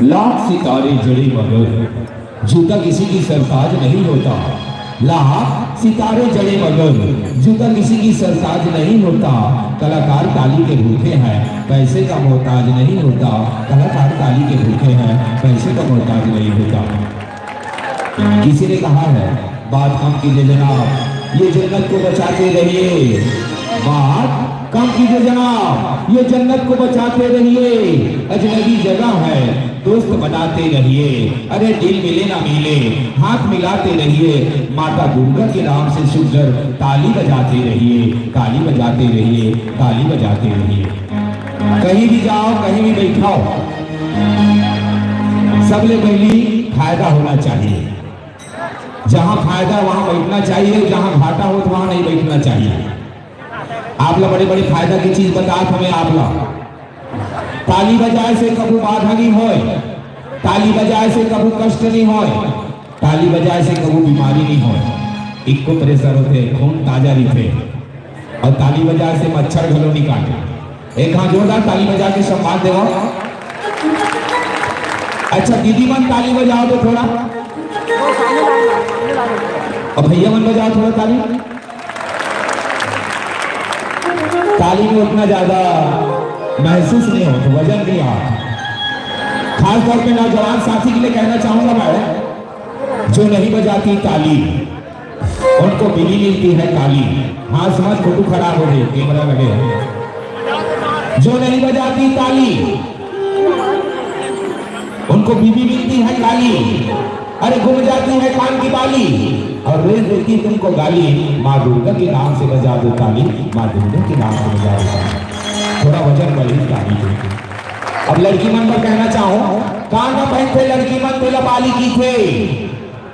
लाख सितारे जड़े मगर जूता किसी की सरताज नहीं होता। लाख सितारे जड़े मगर जूता किसी की सरताज नहीं होता। कलाकार ताली के भूखे हैं, पैसे का मोहताज नहीं होता। कलाकार ताली के भूखे हैं, पैसे का मोहताज नहीं होता। किसी ने कहा है, बात कम कीजिए जनाब, ये जन्नत को बचाते रहिए। बात कम कीजिए जनाब, ये जन्नत को बचाते रहिए। अजनबी जगह है, दोस्त बनाते रहिए। अरे दिल मिले ना मिले, हाथ मिलाते रहिए। माता दुर्गा के नाम से सुंदर ताली बजाते रहिए, ताली बजाते रहिए, ताली बजाते रहिए। कहीं भी जाओ, कहीं भी बैठाओ, सबले पहली फायदा होना चाहिए। जहां फायदा है, वहां बैठना चाहिए, जहां घाटा हो, तो वहां नहीं बैठना चाहिए। आप ला बड़े-बड़े फायदा की चीज बतात हंव मैं आप ला। ताली बजाए से कभू बाधा नहीं होय, ताली बजाए से कभू कष्ट नहीं होय, ताली बजाए से कभू बीमारी नहीं होय। Echo pressure होथे, खून ताजा रहिथे। अउ ताली बजाए से मच्छर घलो नइ काटे। एक हाथ जोरदार ताली बजा के सम्मान देवव। अच्छा दीदी मन ताली बजाव तो थोड़ा, अउ भैया मन बजाव थोड़ा ताली। ताली में उतना ज्यादा महसूस नहीं होता, वजन नहीं आता। खास तौर पे नौजवान साथी के लिए कहना चाहूंगा मैं, जो नहीं बजाती ताली, उनको बीवी मिलती है काली। हाँ, समझ, फोटो खराब हो गई, कैमरा लगे। जो नहीं बजाती ताली, उनको बीवी मिलती है काली। अरे, गुम जाती है कान की बाली और दे देती तुमको गाली। माँ दुर्गा के नाम से बजा दो ताली, माँ दुर्गा के नाम से बजा दो ताली। थोड़ा वजन बढ़ी ताली के। अब लड़की मन पर कहना चाहूं, कान में पहनते लड़की मन तेला बाली की थे।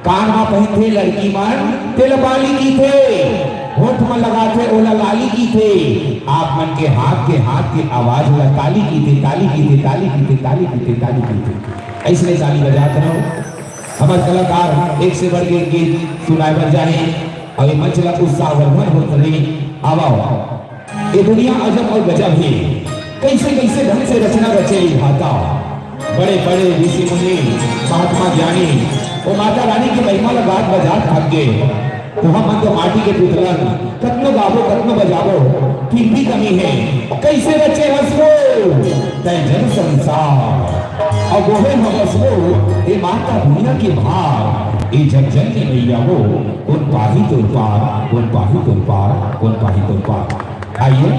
कान म पहिनथे लड़की मन, तेला बाली किथे। होठ म लगाथे, ओला लाली किथे। आप मन के हाथ के, हाथ के आवाज ला ताली किथे, ताली किथे, ताली किथे, ताली किथे, ताली किथे। अइसने ताली बजात रहो। हमर कलाकार एक से बढ़ के एक गीत सुनाए बर जाही अउ ये मंच ला उत्साहवर्धन होत रही। आवा, आवा। ये दुनिया अजब अउ गजब हे, कइसे कइसे ढंग से रचना रचे विधाता। बड़े बड़े ऋषि मुनि, महात्मा ज्ञानी, वो माता रानी के महिमा ला गात बजात थक गे। तो हमन तो माटी के पुतला, कतनो गाबो, कतनो बजाबो, फिर भी कमी हे। कइसे रचे हस वो तैं जन संसार, अउ वोहे हवस वो ए माता दुनिया के भार। ए जग जननी मइया वो, कोन पाही तोर पार, कोन पाही तोर पार, कोन पाही तोर पार। आइए,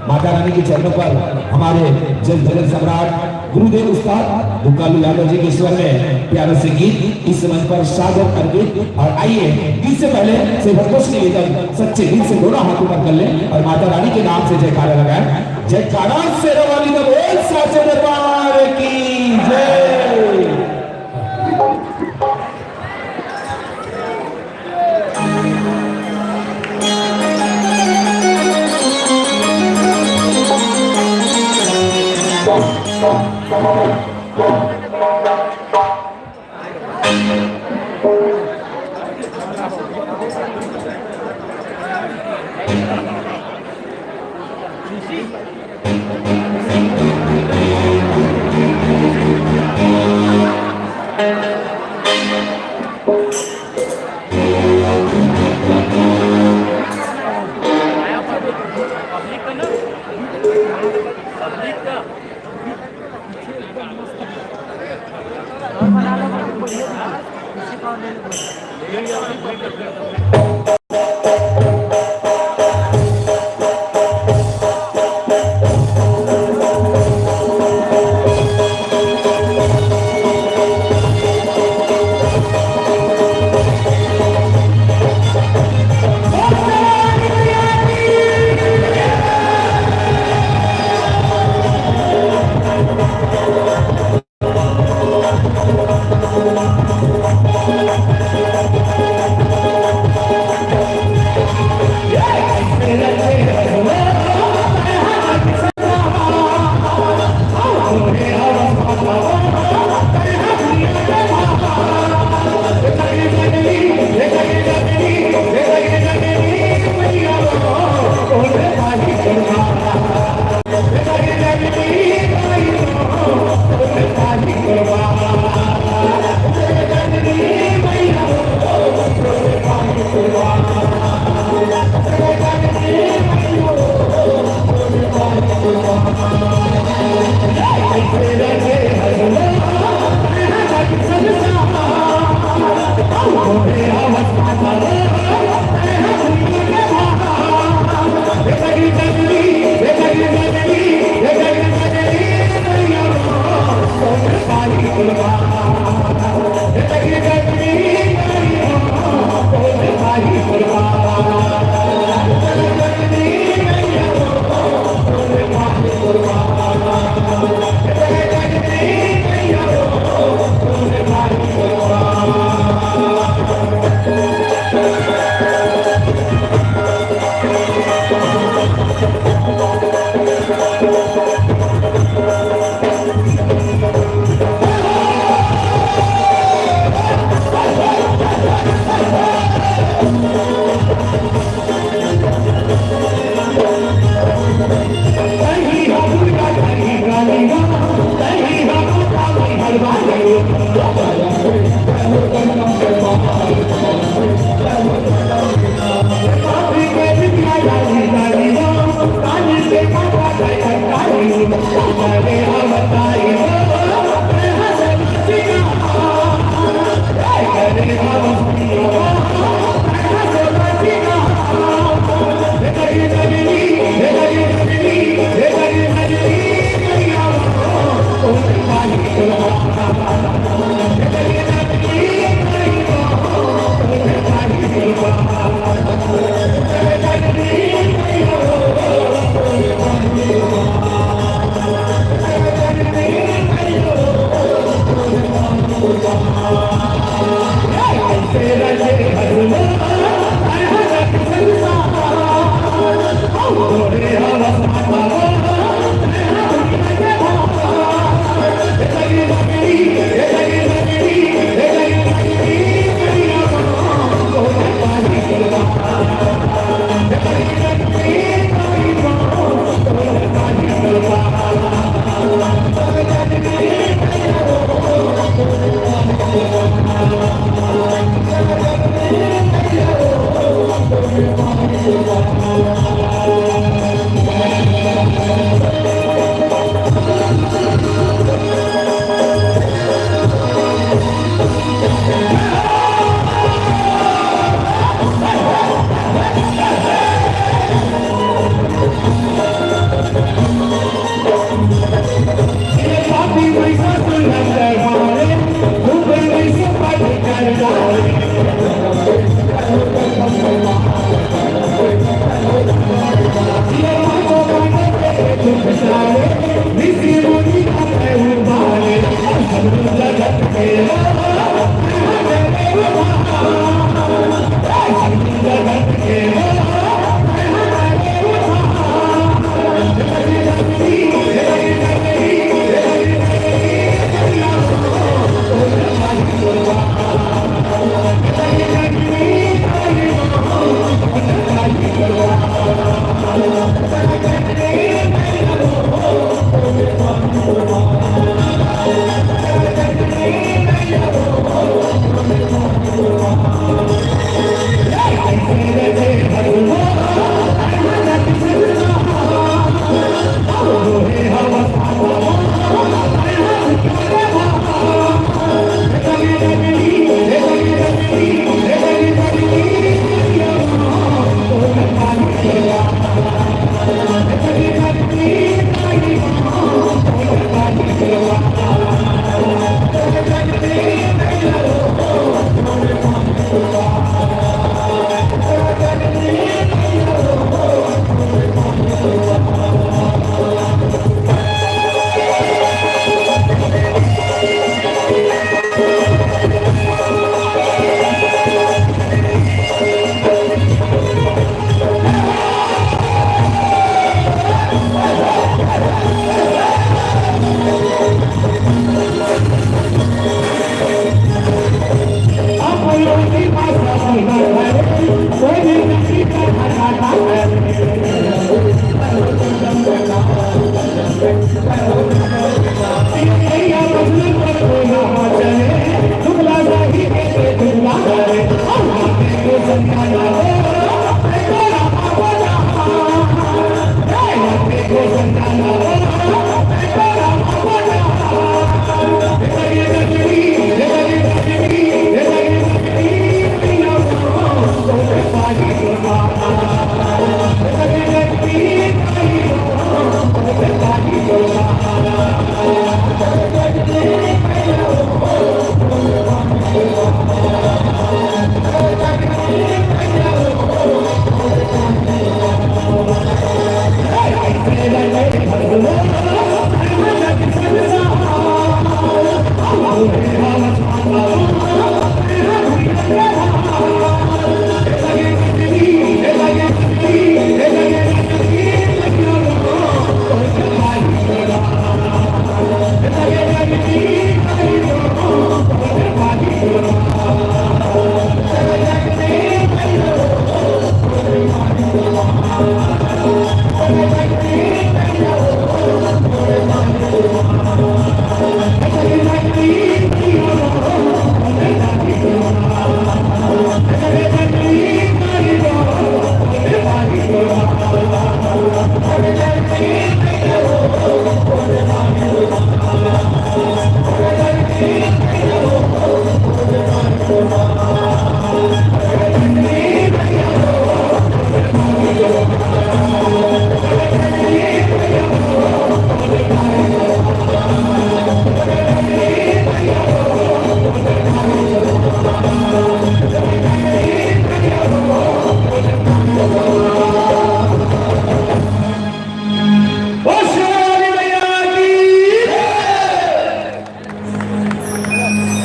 माता रानी के चरणों पर हमारे जन जगत सम्राट गुरुदेव उस्ताद दुकालू यादव जी के स्वर में प्यारा से गीत इस मंच पर सादर अर्पित। और आइए, गीत से पहले से भक्तों से निवेदन, सच्चे दिल से दोनों हाथ ऊपर कर लें और माता रानी के नाम से जयकारा लगाएं। जयकारा शेरा वाली का बोल, साचे दरबार की जय।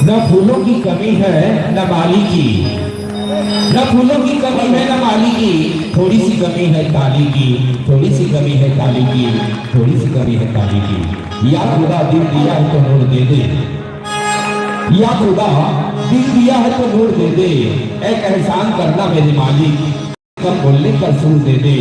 न फूलों की कमी है, न माली की, न फूलों की कमी है, न माली की, थोड़ी सी कमी है ताली की, थोड़ी सी कमी है ताली की, थोड़ी सी कमी है ताली की। या खुदा, दिल दिया है तो नूर दे दे, या खुदा, दिल दिया है तो नूर दे दे, एक एहसान करना मेरे मालिक। कम बोलने का सुर दे दे।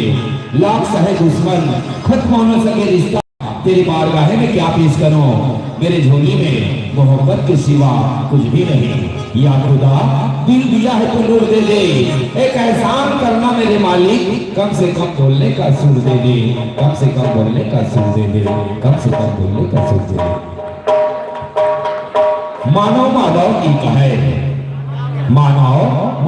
लाख सहे दुश्मन, खत्म हो न सके रिश्ता। तेरी बारगाह में क्या पेश करूं, मेरे झोली में मोहब्बत के सिवा कुछ भी नहीं। या खुदा, दिल दिया है तो नूर दे दे, एक एहसान करना मेरे मालिक, कम से कम बोलने का सुर दे दे, कम से कम बोलने का सुर दे दे, कम से कम बोलने का सुर दे दे। मानव मानव एक है, मानव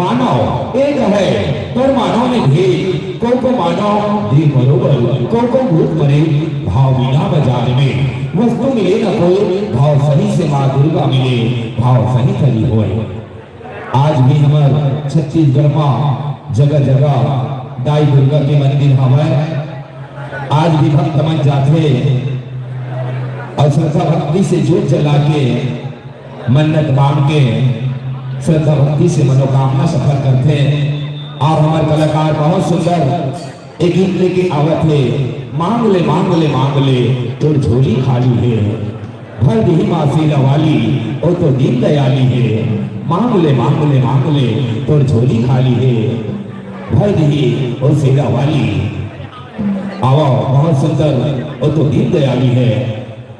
मानव एक है, पर मानव में भेद। को को मानव देह बरोबर, को को भूत मरे भाव बिना बाजार में। वस्तु मिले न कोई, भाव सही से माँ दुर्गा मिले, भाव सही खड़ी होए। आज भी हमर छत्तीसगढ़ मा जगह जगह दाई दुर्गा के मंदिर हवय। आज भी भक्त मन जाथे अउ श्रद्धा भक्ति से जोत जला के मन्नत मांग के श्रद्धा भक्ति से मनोकामना सफल करथे। आप हमर कलाकार बहुत सुंदर एक गीत लेके आवत हे, मांग ले, मांग ले, मांग ले, तोर झोली खाली हे। भर दिही माँ शेरा वाली, ओ तो दीन दयाली हे। मांग ले, मांग ले, मांग ले, तोर झोली खाली हे। भर दिही ओ शेरा वाली। आवा, बहुत सुंदर, ओ तो दीन दयाली हे।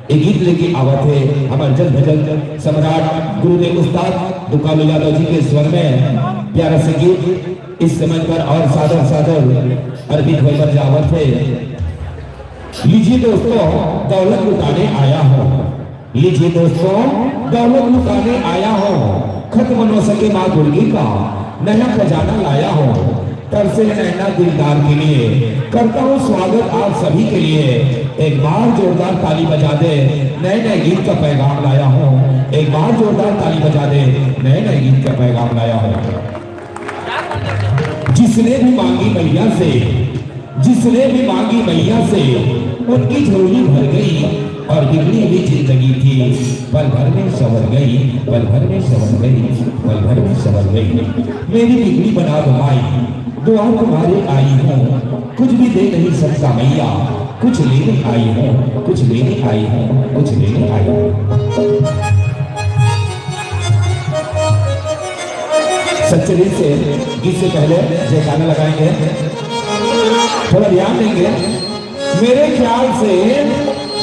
ये गीत लेके आवत हे हमर जन भजन सम्राट गुरुदेव उस्ताद दुकालू यादव जी के स्वर में प्यारा से गीत इस समय पर और सादर सादर अर्पित होए बर जावत हे। लीजिए दोस्तों, दौलत लुटाने आया हूँ। लीजिए दोस्तों, दौलत लुटाने आया हूँ। खत्म न हो सके माँ दुर्गे का नया खजाना लाया हूँ। तरसे नैना दिलदार के लिए करता हूँ स्वागत आप सभी के लिए। एक बार जोरदार ताली बजा दे, नए नए गीत का पैगाम लाया हूँ। एक बार जोरदार ताली बजा दे, नए नए गीत का पैगाम लाया हूँ। जिसने भी मांगी मैया से, जिसने भी मांगी मैया से, उनकी झोली भर गई और बिगड़ी हुई जिंदगी थी पल भर में संवर गई, पल भर में संवर गई, पल भर में संवर गई। मेरी बिगड़ी बना दो माई, दुआ तुम्हारे आई हूँ, कुछ भी दे नहीं सकता मैया, कुछ लेने आई हूँ, कुछ लेने आई हूँ, कुछ लेने आई हूँ। सच्चे दिल से गीत से पहले जयकारा लगाएंगे, थोड़ा ध्यान देंगे। मेरे ख्याल से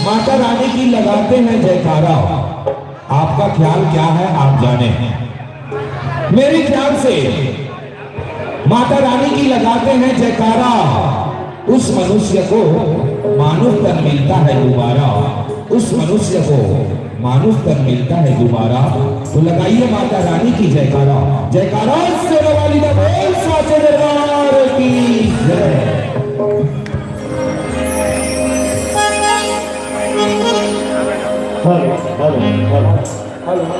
माता रानी की लगाते हैं जयकारा। आपका ख्याल क्या है, आप जाने। मेरे ख्याल से माता रानी की लगाते हैं जयकारा, उस मनुष्य को मानुष तन मिलता है दोबारा, उस मनुष्य को मानुष तन मिलता है दोबारा। तो लगाइए माता रानी की जयकारा, जयकारा। शेरों वाली का बोल, साचे दरबार की जय। Hello, hello, hello.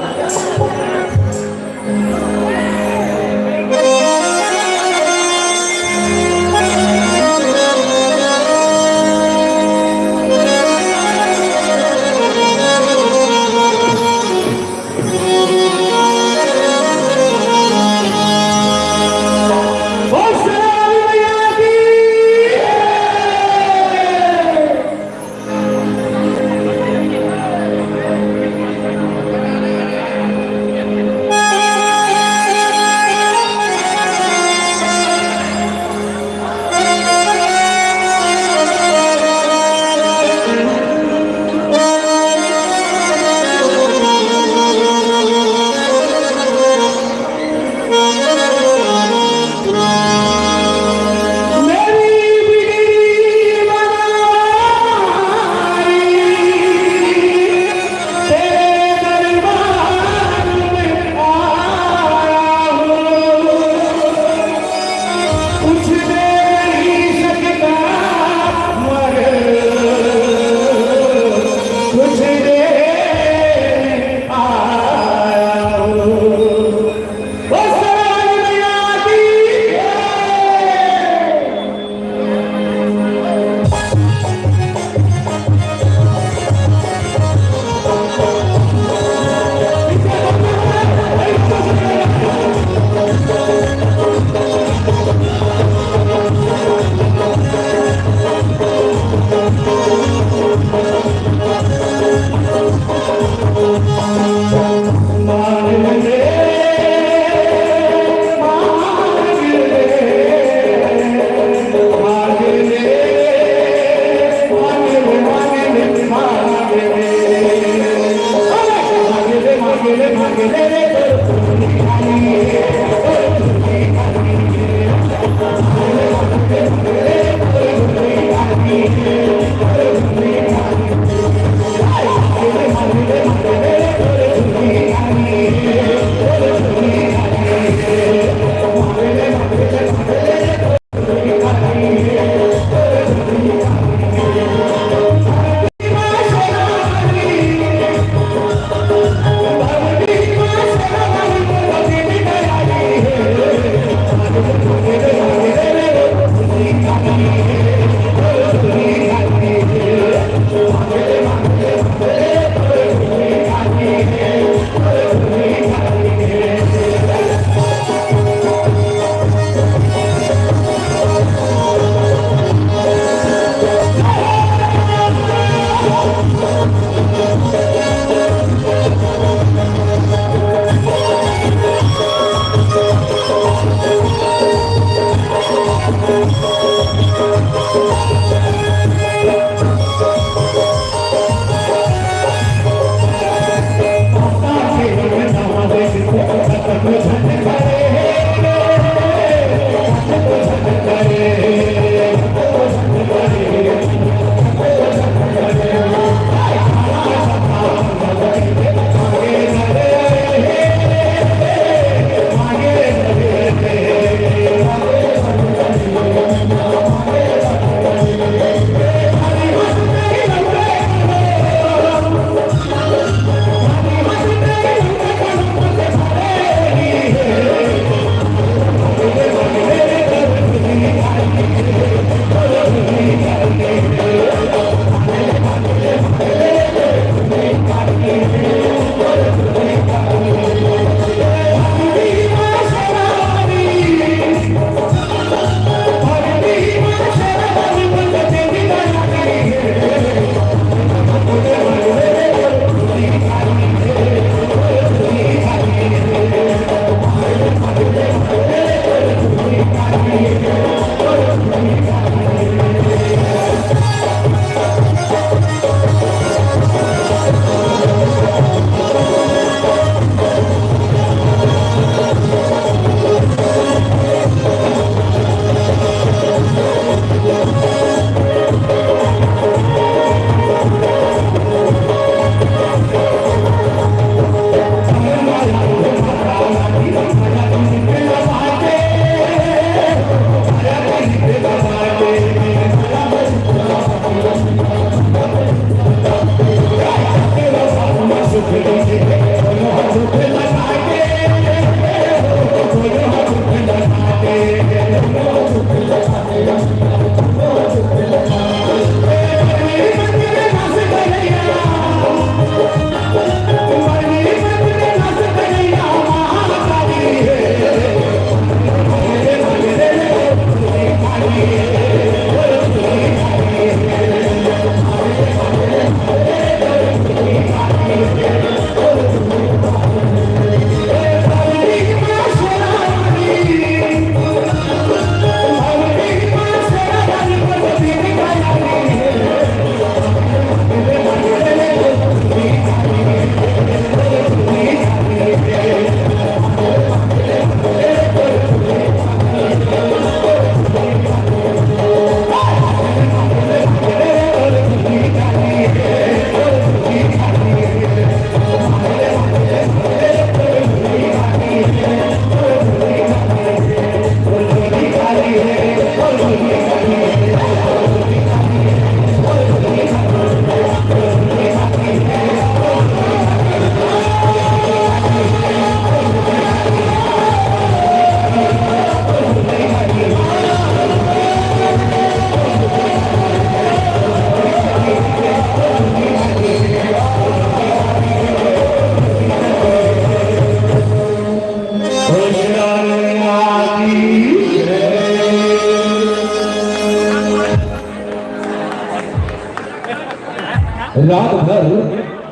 रात भर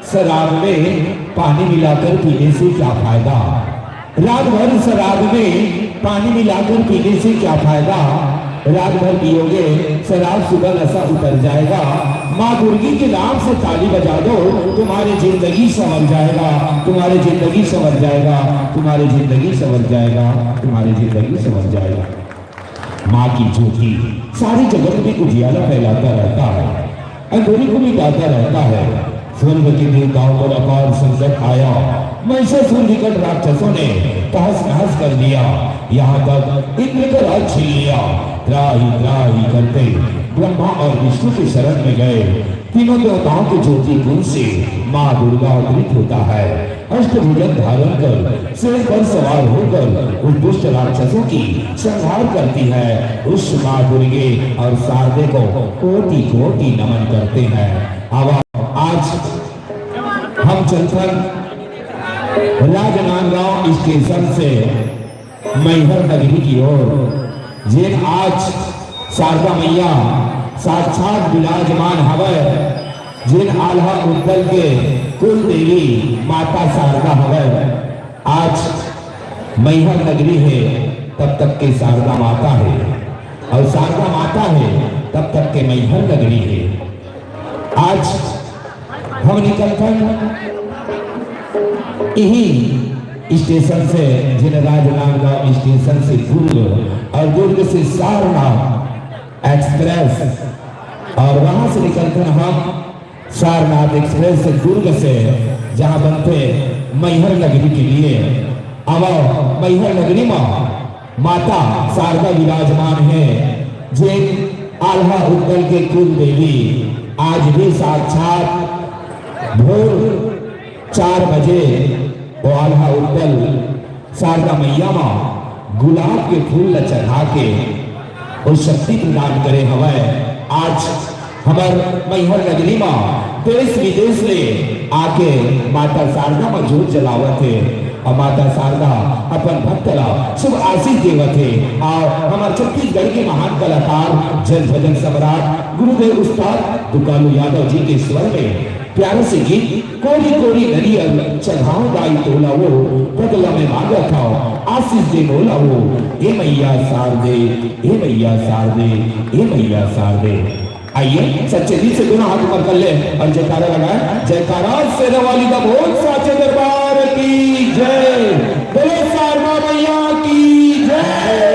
शराब में पानी मिलाकर पीने से क्या फायदा? रात भर शराब में पानी मिलाकर पीने से क्या फायदा? रात भर पियोगे शराब, सुबह नशा उतर जाएगा। माँ दुर्गी के नाम से ताली बजा दो, तुम्हारी जिंदगी संवर जाएगा, तुम्हारी जिंदगी संवर जाएगा, तुम्हारी जिंदगी संवर जाएगा, तुम्हारी जिंदगी संवर जाएगा। माँ की ज्योति सारे जगत में उजियाला फैलाता रहता है, अंधेरे को मिटाता रहता है। स्वर्ग के देवताओं पर अपार संकट आया, महिषासुर निकट राक्षसों ने तहस नहस कर दिया। यहाँ तक इंद्र का राज छीन लिया। त्राहि त्राहि करते ब्रह्मा और विष्णु के शरण में गए। तीनों देवताओं के ज्योति पुंज से माँ दुर्गा अवतरित होता है। अष्टभुजन धारण कर शेर पर सवार होकर उस दुष्ट राक्षसों की संहार करती है। उस माँ दुर्गे और शारदे को कोटि कोटि नमन करते हैं। अब आज हम चलथन राजनांदगांव स्टेशन से मैहर नगरी की ओर, जेन आज शारदा मैया साक्षात विराजमान हवय, जेन आल्हा उद्दल के कुल देवी माता शारदा हवय। आज मैहर नगरी हे, तब तक के शारदा माता हे, और शारदा माता हे, तब तक के मैहर नगरी हे। आज हम निकलथन इही स्टेशन से, जेन राजनांदगांव स्टेशन से दुर्ग और दुर्ग से सारनाथ एक्सप्रेस, और वहां से निकलथन हम सारनाथ एक्सप्रेस से दुर्ग से, जहां बनथे मैहर नगरी के लिए। अब मैहर नगरी में माता शारदा विराजमान हे, जेन आल्हा उद्दल के कुल देवी। आज भी साक्षात भोर चार बजे वो आल्हा उद्दल शारदा मैया मा गुलाब के फूल ला चढ़ा के वो शक्ति प्रदान करे हवय। आज हमर मैहर नगरी मा देश विदेश ले आके माता शारदा मा जोत जलावत हे और माता शारदा अपन भक्त ला शुभ आशीष देवत हे। और हमर छत्तीसगढ़ के महान कलाकार जन भजन सम्राट गुरुदेव उस्ताद दुकालू यादव जी के स्वर में प्यारे से गीत कोरी कोरी नरियर चघाव दाई तोला वो, बदला में मांगत हव आशीष दे मोला वो। हे मैया शारदे, हे मैया शारदे, हे मैया शारदे। आइए, सच्चे दिल से दोनों हाथ ऊपर कर ले और जयकारा लगाए। जयकारा शेरा वाली का बोल, साचे दरबार की जय। बोलो शारदा मैया की जय।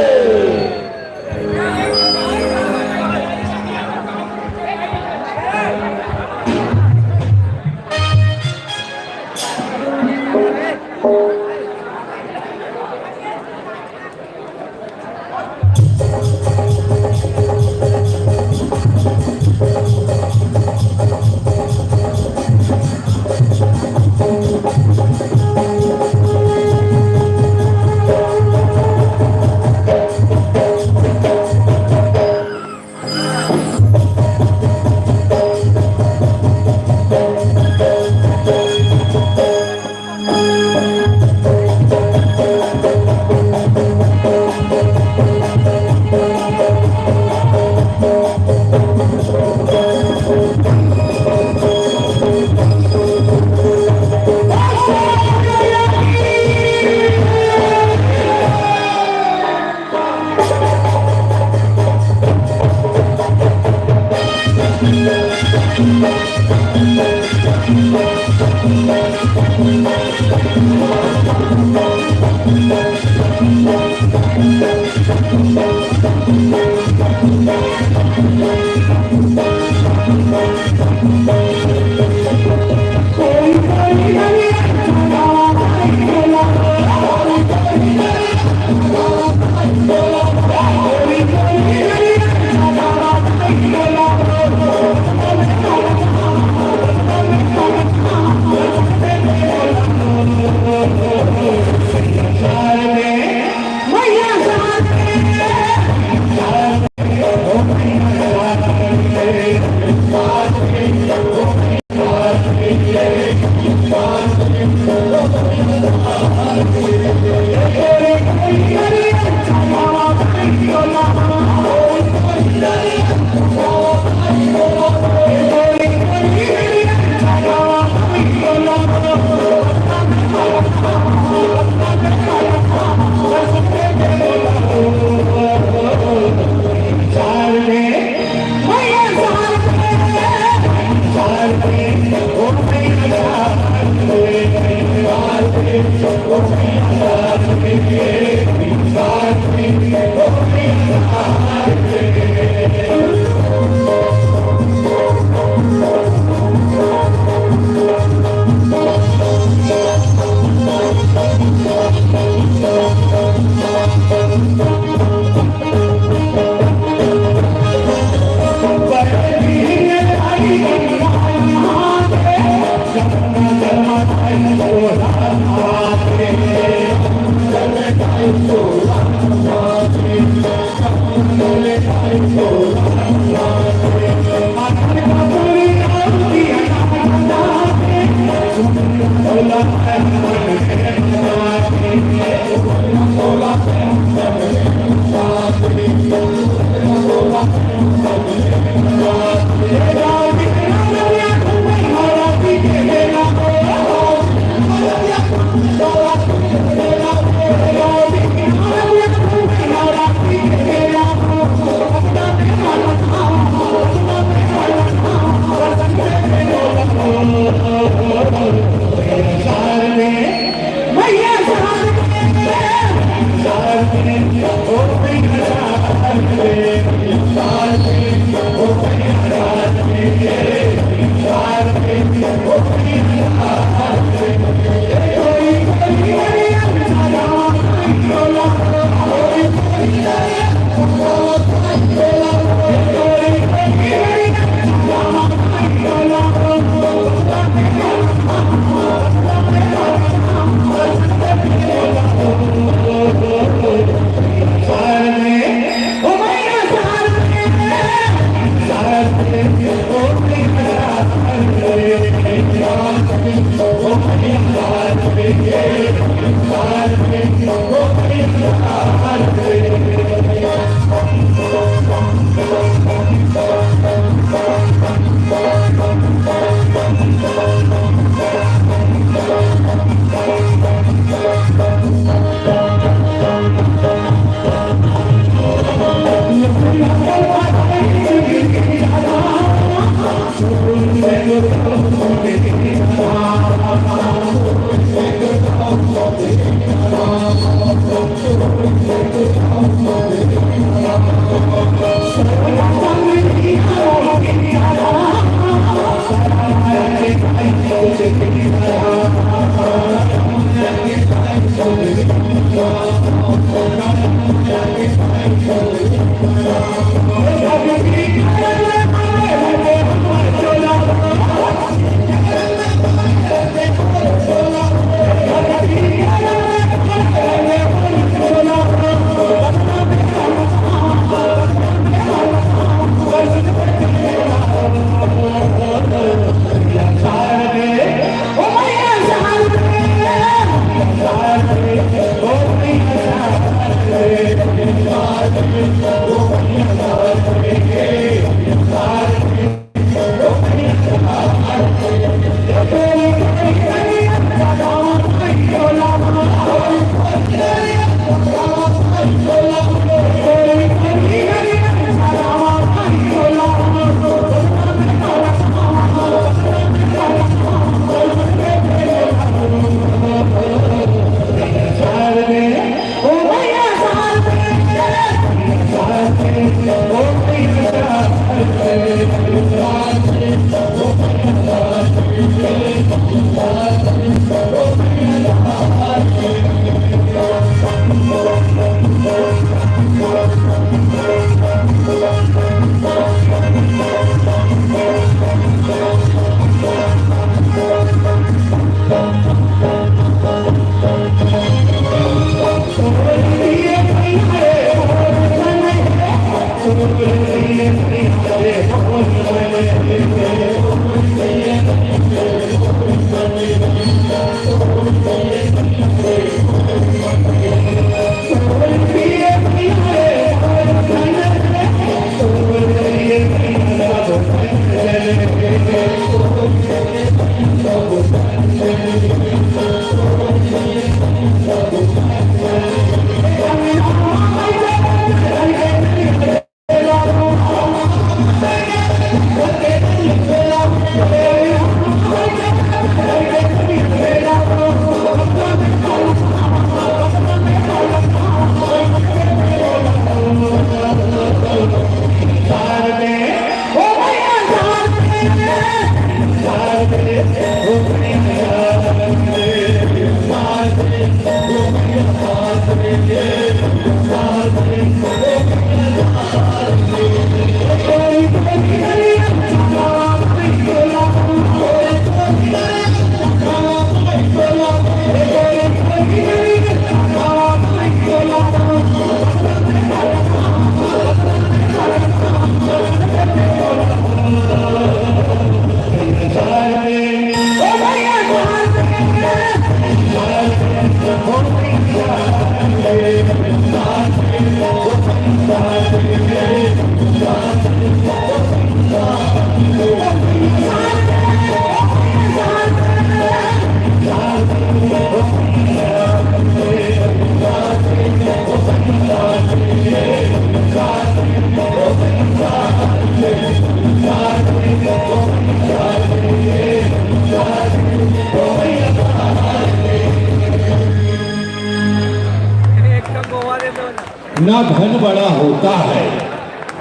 न धन बड़ा होता है,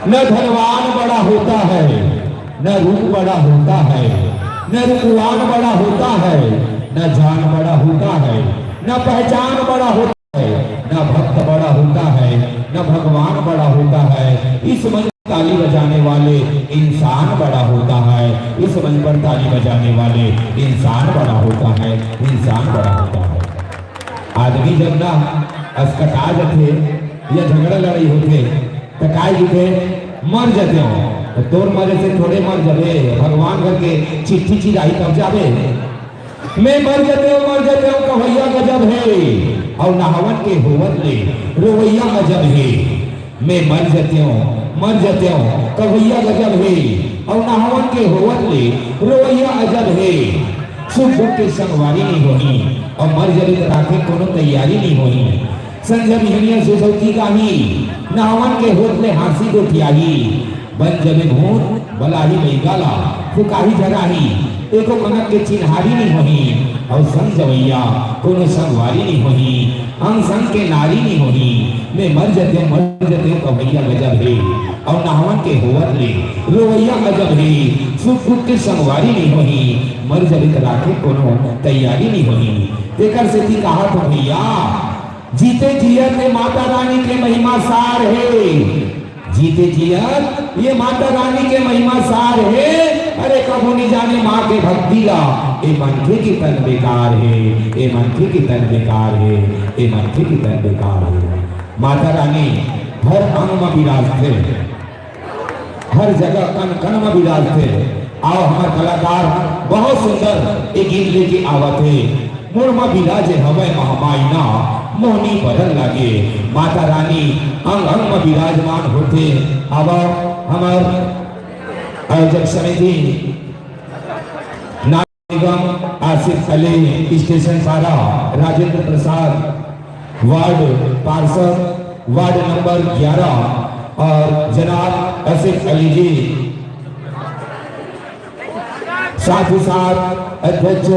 न धनवान बड़ा होता है, न रूप बड़ा होता है, न रूपवान बड़ा होता है, न जान बड़ा होता है, न पहचान बड़ा होता है, न भक्त बड़ा होता है, न भगवान बड़ा होता है। इस मंच पर ताली बजाने वाले इंसान बड़ा होता है, इस मंच पर ताली बजाने वाले इंसान बड़ा होता है, इंसान बड़ा होता है। आदमी जब ना असकटा जथे या झगड़ा लड़ाई होथे, त काय कहिथे, "मर जतेंव।" त तोर मरे से थोड़े मर जबे, भगवान घर के चिट्ठी चिराही तब जाबे। "मैं मर जतेंव, मर जतेंव," कवइया गजब हे, अउ नहावन के होवत ले रोवइया अजब हे। "मैं मर जतेंव, मर जतेंव," कवइया गजब हे, अउ नहावन के होवत ले रोवइया अजब हे। सुख दुख के संगवारी नइ होही, अउ मर जबे त राखे कोनो तैयारी नइ होही। संझा बिहनिया सुसौती गाही, नहावन के होत ले हाँसी गोठियाही। बन जबे भूत, बलाही बइगा ला, फुकाही झराही, एको कनक के चिन्हारी नइ होही, अउ संग जवइया कोनो संगवारी नइ होही, अंग संग के नारी नइ होही। मैं मर जतेंव, मर जतेंव कवइया गजब हे, अउ नहावन के होवत ले रोवइया अजब हे। सुख दुख के संगवारी नइ होही, मर जबे त राखे कोनो तैयारी नइ होही। तेकर सेती कहाथंव भइया, जीते जियत ए माता रानी के महिमा सार हे। जीते जियत ए माता रानी के महिमा सार हे। अरे कभू नइ जाने माँ के भक्ति ला, ए मनखे के तन बेकार हे, ए मनखे के तन बेकार हे, ए मनखे के तन बेकार हे। माता रानी हर अंग म विराजथे, हर जगह कन कन म विराजथे। अउ हमर कलाकार बहुत सुंदर ए गीत लेके आवत हे। मुड़ म विराजे हवय महामाई ना, मोहनी बरन लागे। माता रानी अंग अंग म विराजमान होथे। अब हमर आयोजक समिति, निगम आसिफ अली, स्टेशन पारा राजेंद्र प्रसाद, वार्ड पार्षद, वार्ड नंबर ग्यारह, और जनाब आसिफ अली जी, साथ ही साथ अध्यक्ष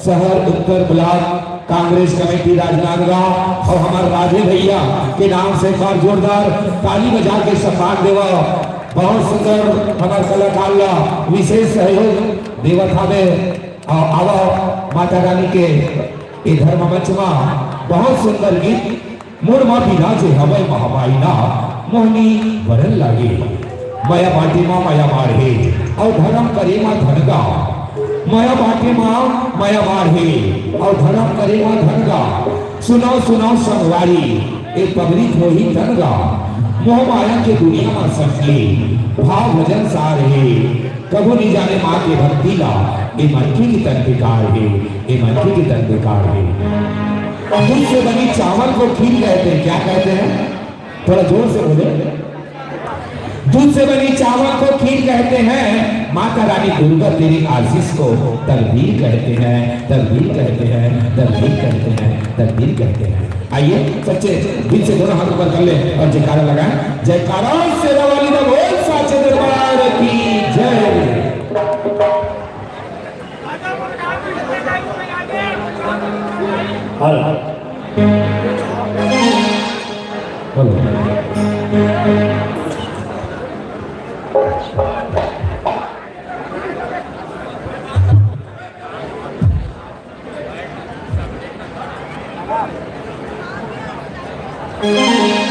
शहर उत्तर ब्लॉक कांग्रेस कमेटी राजनांदगांव, और हमर राधे भइया के नाम से एक बार जोरदार ताली बजा के सम्मान देवा। बहुत सुंदर हमर कलाकार ला विशेष सहयोग देवत हावे। अउ आवा माता रानी के ए धर्म मंच मा बहुत सुंदर गीत। मुड़ मा विराजे हवय महामाई ना, मोहनी बरन लागे। मया बाटे मा मया बाढ़े, अउ धर्म करे मा धनगा। मया बाटे मा मया बाढ़े, अउ धर्म करे मा धनगा। सुनव सुनव संगवारी, ए पगरी होही तनगा। मोह माया के दुनिया मा संगे, भाव भजन सार हे। कभू नइ जाने माँ के भक्ति ला, ए मनखे के तन बेकार हे, ए मनखे के तन बेकार हे। दूध से बनी चावल को खीर कहते हैं, क्या कहते हैं? थोड़ा जोर से बोले। दूध से बनी चावल को खीर कहते हैं, माता रानी दुर्गा तेरे आशीष को तकदीर कहते हैं, तकदीर कहते हैं, तकदीर कहते हैं, तकदीर कहते हैं। आइए, सच्चे दिल से दोनों हाथ ऊपर कर ले और जयकारा लगाएं। जयकारा शेरा वाली का बोल, साचे दरबार की जय। हेलो। हेलो।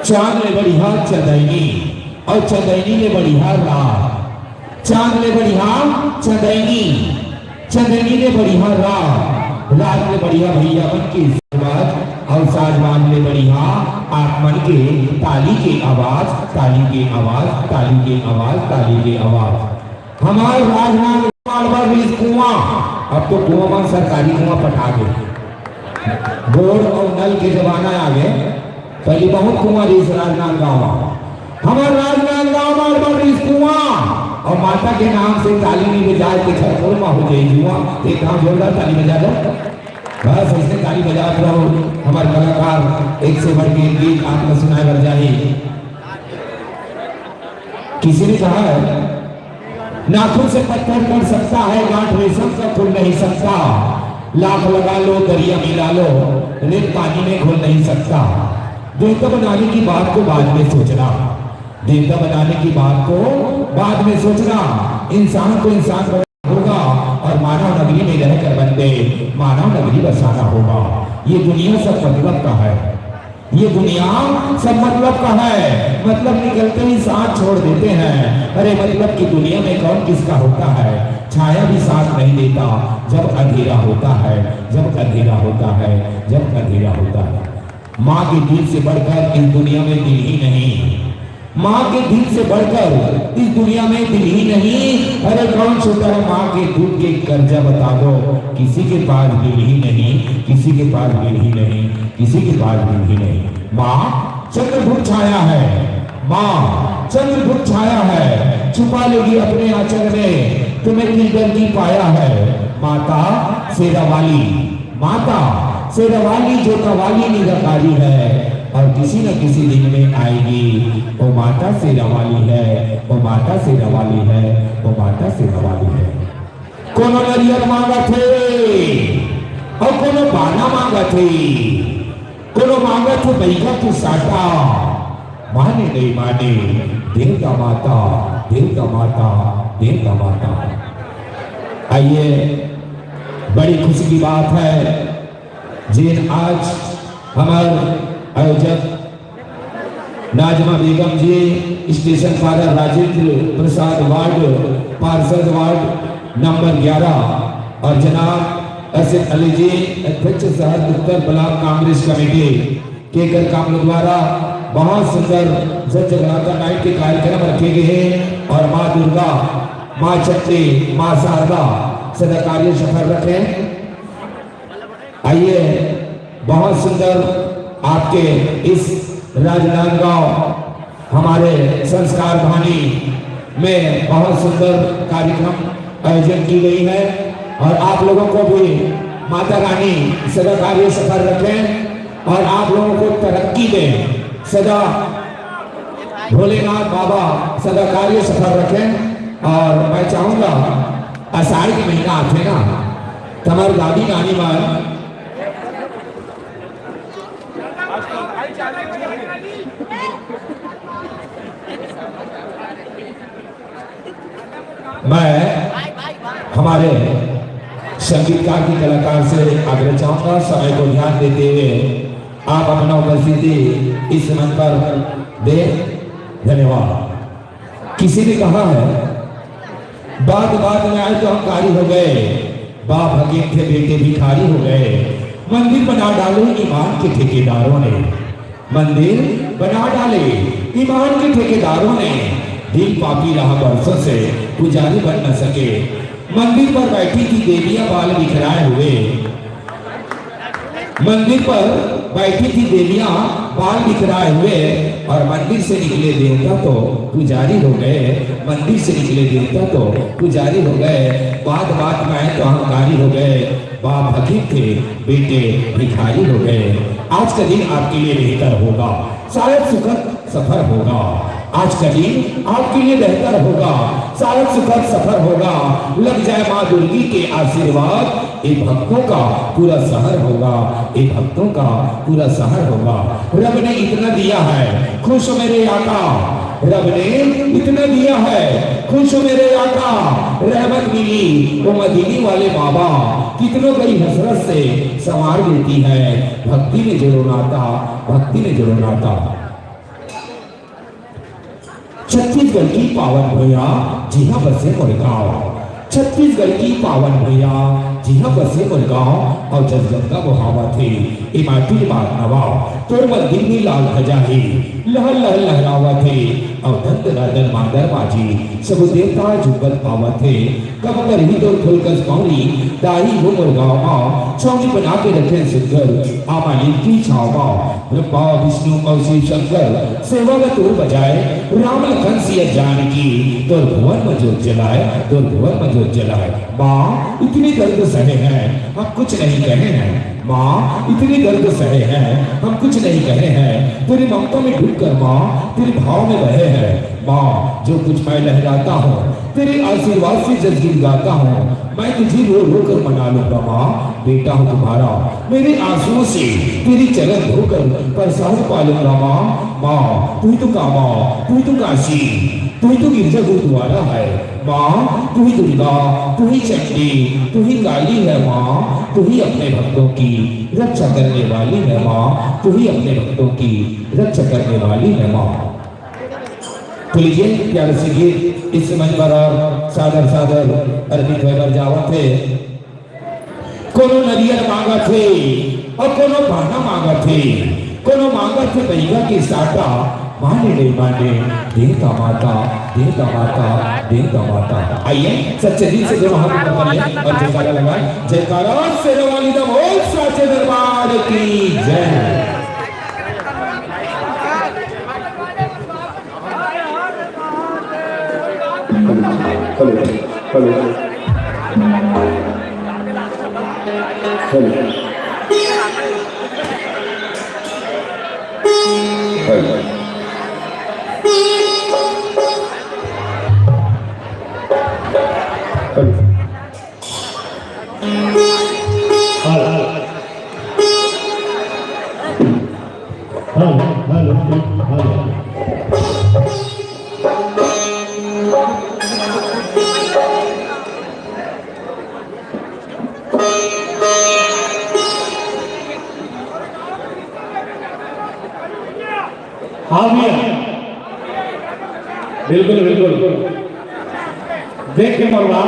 चांद ले बढ़िया चंदैनी, अउ चंदैनी ले बढ़िया रात। चांद ले बढ़िया चंदैनी, चंदैनी ले बढ़िया रात, रात ले बढ़िया भैया मन के साजबाज, अउ साजबाज ले बढ़िया आप मन के ताली के आवाज, ताली के आवाज, ताली के आवाज, ताली के आवाज। हमार राजनांदगांव म बड़ रिहिस कुआं, अब तो कुआं म सरकारी कुआं पटा गे। बोर अउ नल के जमाना आ गे। पहिली बहुत कुआं रिहिस राजनांदगांव म। हमर राजनांदगांव म बड़ रिहिस कुआं, अउ माता के नाम से ताली नइ बजाय, तेखर मुड़ म हो जाई जुआं। ते एक घांव जोरदार ताली बजा दो। बस अइसने ताली बजात रहो, हमर कलाकार एक से बढ़ के एक गीत आप ला सुनाए बर जाही। किसी ने कहा है, नाखून से पत्थर कट सकता है, गांठ रेशम का खुल नहीं सकता। लाख लगा लो, दरिया मिला लो, रेत पानी में घुल नहीं सकता। देवता बनाने की बात को बाद में सोचना, देवता बनाने की बात को बाद में सोचना। इंसान को इंसान बनाना होगा और मानव नगरी में रहकर बंदे मानव नगरी बसाना होगा। ये दुनिया सब मतलब का है। ये दुनिया सब मतलब का है, मतलब निकलते ही साथ छोड़ देते हैं। अरे, मतलब की दुनिया में कौन किसका होता है? छाया भी साथ नहीं देता जब अंधेरा होता है, जब अंधेरा होता है, जब अंधेरा होता है। माँ के दूध से बढ़कर इस दुनिया में दिल ही नहीं। माँ के दिल से बढ़कर इस दुनिया में दिल ही नहीं। अरे, कौन छूटा है माँ के दूध के कर्जा, बता दो। किसी के पास दिल ही नहीं, किसी के पास दिल ही नहीं, किसी के पास दिल ही नहीं। माँ चंद्रभुज छाया है, माँ चंद्रभुज छाया है, छुपा लेगी अपने आंचल में, तुम्हें किस डर की पाया है। माता शेरावाली, माता शेरावाली, जोतावाली, निराकारी है, और किसी न किसी दिन में आएगी। ओ माता शेरावाली है, ओ माता शेरावाली है, ओ माता शेरावाली है। कोनो नरियर मांगत हे, अउ कोनो बाना मांगत हे, कोनो मांगत हे बइगा के साटा। माने नहीं माने, देवता माता, देवता माता, देवता माता। आइए, बड़ी खुशी की बात है, जिन आज हमारे आयोजक नाजमा बेगम जी, स्टेशन पारा राजेंद्र प्रसाद वार्ड, पार्षद वार्ड नंबर ग्यारह, और जनाब असद अली जी, अध्यक्ष शहर उत्तर ब्लॉक कांग्रेस कमेटी, केकर कामलो द्वारा बहुत सुंदर जन जगराता नाइट के कार्यक्रम रखे गए हैं और माँ दुर्गा, माँ शक्ति, माँ शारदा सदा कार्य सफल रखें। आइए, बहुत सुंदर आपके इस राजनांदगांव हमारे संस्कार भवानी में बहुत सुंदर कार्यक्रम आयोजन की गई है और आप लोगों को भी माता रानी सदा कार्य सफल रखें और आप लोगों को तरक्की दें। सदा भोलेनाथ बाबा सदा कार्य सफल रखें। और मैं चाहूंगा, आषाढ़ के महीना आथे ना, त हमर दादी नानी मन मैं हमारे संगीतकार की कलाकार से आग्रह चाहूंगा, समय को ध्यान देते हुए आप अपना उपस्थिति इस मंच पर दे। धन्यवाद। किसी ने कहा है, बात बात में आए तो अहंकारी हो गए, बाप हकीम थे, बेटे भिखारी हो गए। मंदिर बना डाले ईमान के ठेकेदारों ने, मंदिर बना डाले ईमान के ठेकेदारों ने। दिल पापी रहा बरसों से, पुजारी बन न सके। मंदिर पर बैठी थी देवियां बाल बिखराए हुए। मंदिर पर बैठी थी देवियां बाल बिखराए हुए, और मंदिर से निकले देवता तो पुजारी हो गए। मंदिर से निकले देवता तो पुजारी हो गए। बात बात में आए तो अहंकारी हो गए। बाप हकीम थे, बेटे भिखारी हो गए। आज का दिन आपके लिए बेहतर होगा, शायद सुखद सफर होगा। आज का दिन आपके लिए बेहतर होगा, शायद सुखद सफर होगा। लग जाए माँ दुर्गी के आशीर्वाद, ये भक्तों का पूरा शहर होगा, ये भक्तों का पूरा शहर होगा। रब ने इतना दिया है, खुश हो मेरे आका। रब ने इतना दिया है, खुश हो मेरे आका। रहमत मिली वो मदीने वाले बाबा, कितनों गई हसरत से संवार देती है। भक्ति में जोड़ो नाता, भक्ति में जोड़ो नाता। छत्तीसगढ़ की पावन भुइयां, जिहां बसे मोर गांव। छत्तीसगढ़ की पावन भुइयां, जिहां बसे मोर गांव। अउ जस गंगा बोहावत हे, ए माटी मार नवाव। तोर मंदिर में लाल ध्वजा हे, लहर लहर लहरावत हे। अउ दंत राजन मांदर माझी, सब देवता झुमत आवत हे। कब करही तोर फूल कस पौनी, दाई हो मोर गाँव मा। छौनी बना के रखे सुंदर, आमा नीम की छाँव मा। ब्रह्मा विष्णु अउ शिव शंकर, सेवा ला तोर बजाए। राम लखन सिया जानकी, तोर भुवन म जोत जलाए, तोर भुवन म जोत जलाए। माँ, इतने दर्द सहे हैं, हम कुछ नहीं कहे हैं। माँ, इतने दर्द सहे हैं, हम कुछ नहीं कहे हैं। तेरी ममता में डूब कर माँ, तेरे भाव में बहे हैं। माँ, जो कुछ मैं लहराता हूँ, तेरे आशीर्वाद से जस गिड़गिड़ाता हूँ। मैं तुझे रो रो कर मना लूंगा माँ, बेटा हूँ तुम्हारा। मेरे आंसुओं से तेरे चरण धोकर प्रसाद पा लूंगा माँ। माँ, तू ही तो कामा, तू ही तो काशी, तू ही तो गिरजा गुरुद्वारा है। माँ, तू ही दुर्गा, तू ही चंडी, तू ही काली है माँ। तू ही अपने भक्तों की रक्षा करने वाली है माँ। तू ही अपने भक्तों की रक्षा करने वाली है माँ। तो लीजिए, प्यारे से गीत इस मंच पर और सादर सादर अर्पित होय बर जावत हे। कोनो नरियर मांगत हे अउ कोनो भाना मांगत हे, कोनो मांगत हे बइगा के साटा। माने नहीं माने, देवता माता, देवता माता, देवता माता। आइए, सच्चे दिल से दोनों हाथ ऊपर करिए और जयकारा लगाएं। जयकारा शेरा वाली दा बोल, साचे दरबार की जय। Hello, hello, hello. Hello. Hello. Hello. Hello. Hello, hello, hello. हाँ भैया, बिल्कुल, बिल्कुल। देख के मरवा।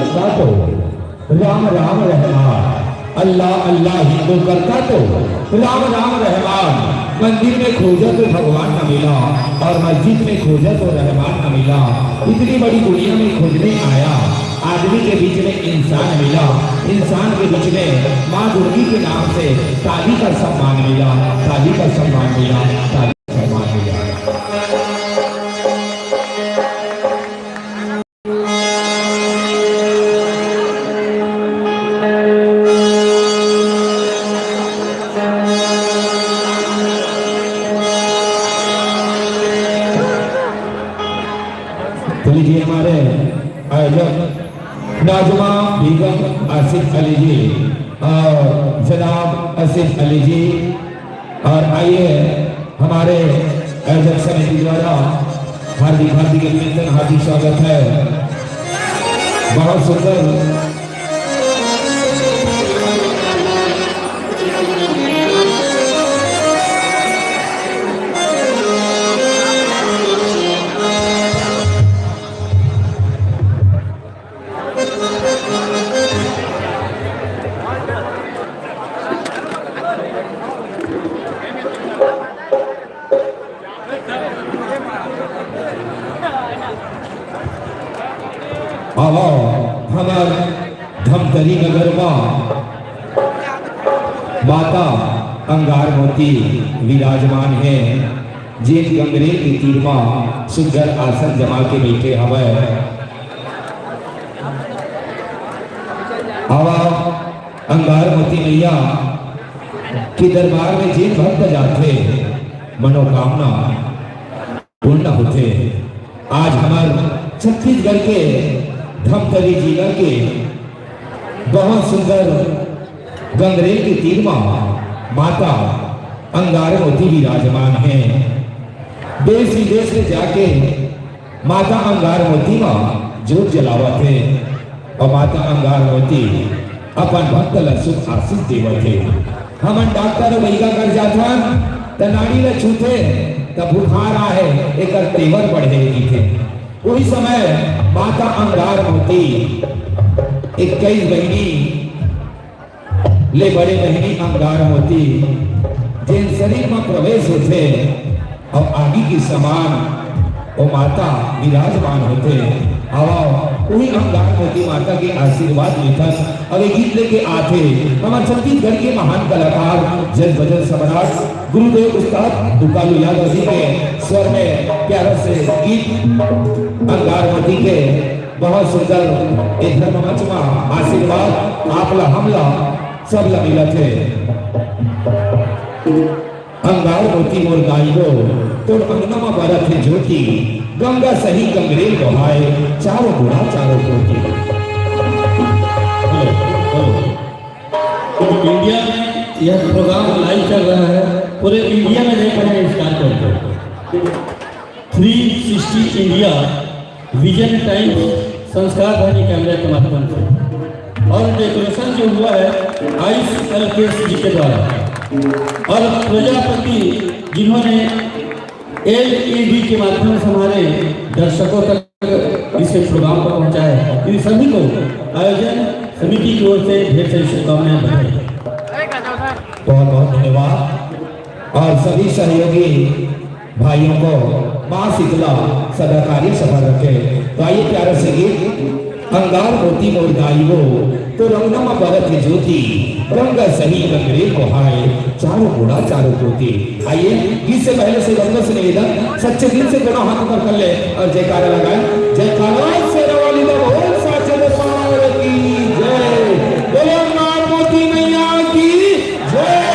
का तो राम राम रहमान, अल्लाह अल्लाह हिंदू करता तो राम राम रहमान। मंदिर में खोजा तो भगवान न मिला और मस्जिद में खोजा तो रहमान न मिला। इतनी बड़ी दुनिया में खोजने आया, आदमी के बीच में इंसान मिला, इंसान के बीच में माँ दुर्गी के नाम से ताली का सम्मान मिला, ताली का सम्मान मिला, ताली का सम्मान मिला। तो लीजिए हमारे आयोजक नाजमा बेगम आसिफ अली जी और जनाब आसिफ अली जी, और आइए हमारे आयोजक समिति द्वारा हार्दिक हार्दिक अभिनंदन, हार्दिक स्वागत है। बहुत सुंदर। आवो हमर धमतरी नगर मा माता अंगार मोती विराजमान हे, जेन गंगरेल के तीर मा सुंदर आसन जमा के बइठे हवय। आवा अंगार मोती मैया के दरबार में जेन भक्त जाथे, मनोकामना पूर्ण होथे। आज हमर छत्तीसगढ़ के धमतरी जिला के बहुत सुंदर गंगरेल के तीर मा माता अंगार मोती विराजमान हे। देश विदेश में जाके माता अंगार मोती मा जोत जलावत हे और माता अंगार मोती अपन भक्त ल शुभ आशीष देवत हे। हमन डॉक्टर अउ लइका कर जाथन, त नाड़ी ल छूथे, त बुखार आहे, एकर तेवर बढ़े कहिथे। उही समय माता अंगार मोती इक्कीस बहिनी ले बड़े बहिनी अंगार मोती, जेन शरीर म प्रवेश होथे अउ आगी के समान ओ माता विराजमान होथे। आवा, उही अंगार मोती माता के आशीर्वाद लेथन। अब ये गीत लेके आथे हमर छत्तीसगढ़ के महान कलाकार, जन भजन सम्राट गुरुदेव उस्ताद दुकालू यादव जी के स्वर में प्यारा से गीत अंगार मोती के। बहुत सुंदर। ए धर्म मंच मा आशीर्वाद आप ला, हम ला, सब ला मिलत हे। अंगार मोती मोर दाई वो, तोर अंगना मा बरत हे ज्योति, गंगा सही गंगरेल बोहाय, चारों मुड़ा चारों कोती। Hello, hello. इंडिया में यह प्रोग्राम लाइव चल रहा है, पूरे इंडिया में देख रहे हैं इस कार्यक्रम को। Three sixty India vision times संस्कार ध्वनि कैमरे के माध्यम से, और डेकोरेशन जो हुआ है आयुष एलकेएस जी के द्वारा, और प्रजापति जिन्होंने एलईडी के माध्यम से हमारे दर्शकों तक इस प्रोग्राम को पहुंचाया है। इन सभी को आयोजन समिति की ओर से ढेर सारी शुभकामनाएं, बधाई। बहुत बहुत धन्यवाद। और सभी सहयोगी भाइयों को माँ शीतला सदा कार्य सफल रखे। तो आइए प्यारा से गीत अंगार मोती मोर दाई वो, तो रंगना मा बरत हे ज्योति, गंगा सही गंगरेल बोहाय, चारों मुड़ा चारों कोती। आइए, गीत से पहले से भक्तों से निवेदन, सच्चे दिल से दोनों हाथ ऊपर कर ले और जयकारा लगाए। जयकारा शेरा वाली दा बोल साचे दरबार की जय। बोलो अंगार मोती मैया की जय।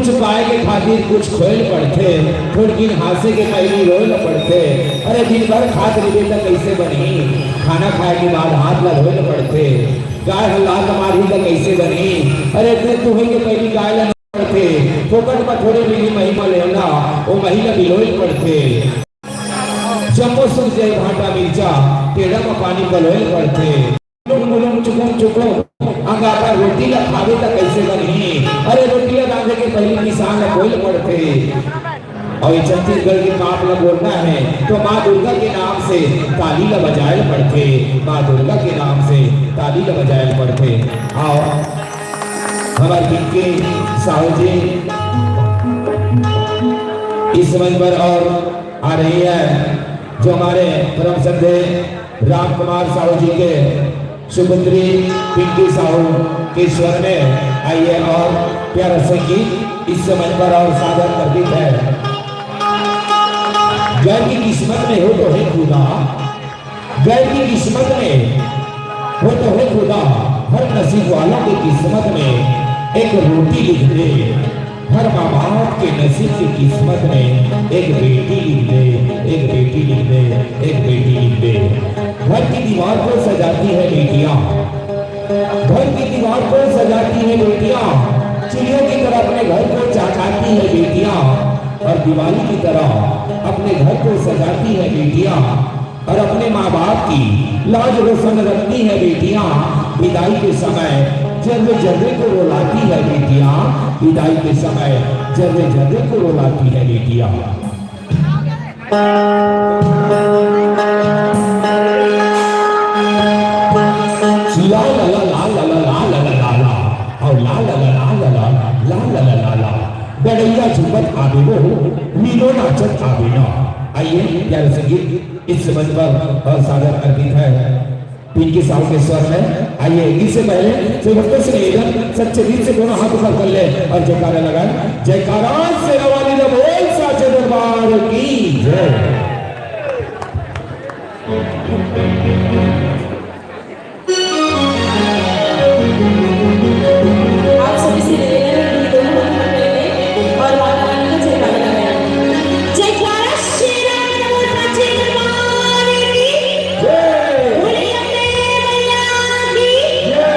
कुछ पाए के खातिर कुछ खोए ल पड़थे, थोड़किन हाँसे के पहिली रोए ल पड़थे। अरे दिन भर खात रहिबे त कइसे बनही, खाना खाए के बाद हाथ ल धोए ल पड़थे। गाय ह लात मारही त कइसे बनही, अरे दूध दुहे के पहिली गाय ल पड़थे, फोकट म थोड़े मिली मही म लेना, ओ मही ल बिलोए ल पड़थे। जम्मो सुख जाय भांटा मिर्चा, टेड़ा म पानी पलोए ल पड़थे। मुलुम मुलुम चुकुम चुकुम, अंगाता रोटी ल खाबे त कइसे बनही? अरे रोटी ल रांधे के पहिली किसान ल बोए ल पड़थे। अउ ये छत्तीसगढ़ के पाप ल बोलना हे तो माँ दुर्गा के नाम से ताली ल बजाए ल पड़थे, माँ दुर्गा के नाम से ताली ल बजाए ल पड़थे। अउ हमर पिंकी साहू जी इस मंच पर अउ आ रही है, जो हमारे परम श्रद्धेय राम कुमार साहू जी के सुपुत्री पिंकी साहू के स्वर में आइए और प्यारा संगीत इस मंच पर और सादर अर्पित है। गैर की किस्मत में हो तो हे खुदा, गैर की किस्मत में हो तो हे खुदा, हर नसीब वालों की किस्मत में एक रोटी लिख दे। हर माँ बाप के नसीब की किस्मत में एक बेटी लिख दे, एक बेटी लिख दे, एक बेटी लिख दे। घर की दीवार को सजाती है बेटियाँ, घर की दीवार को सजाती है बेटियाँ, चिड़ियों की तरह अपने घर को चहकाती है बेटियाँ, और दिवाली की तरह अपने घर को सजाती है बेटियाँ। और अपने माँ बाप की लाज रोशन रखती है बेटियाँ। विदाई के समय जर्रे जर्रे को रुलाती है बेटियाँ, विदाई के समय जर्रे जर्रे को रुलाती है बेटियाँ। ला ला ला ला ला ला ला ला ला ला ला ला। और ला ला ला ला ला ला ला ला ला ला ला ला। गड़ैया झूमत आवे वो, मीनो नाचत आवे ना। आइए प्यारे संगीत इस मंच पर और सादर अर्पित है पिंकी साहू के स्वर में। आइए, इससे पहले सेवकों से निवेदन, सच्चे दिल से दोनों हाथ ऊपर कर ले और जयकारा लगाए। जयकारा शेरा वाली ने बोल साचे दरबार की जय। आप सभी से निवेदन है कि दोनों हाथ ऊपर करेंगे और माता रानी का जयकारा लगाएंगे। जयकारा शेरा वाली ने बोल साचे दरबार की जय। बोले अम्बे मैया की जय।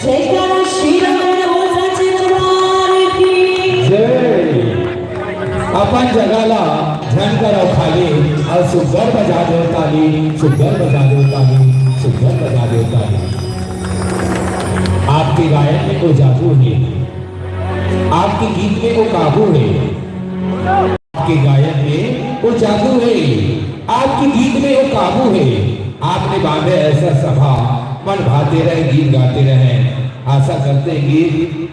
जयकारा श्री राम बोल साचे दरबार की। जय। अपन जगह ला झन करव खाली, अउ सुग्घर बजा देव ताली, सुग्घर बजा देव ताली, सुग्घर बजा देव ताली। आपके गायन में वो जादू है, आपके गीत में वो काबू है। आपके गायन में वो जादू है, आपके गीत में वो काबू है। आपने बांधे ऐसा सभा, मन भाते रहे, गीत गाते रहे। आशा करते हैं गीत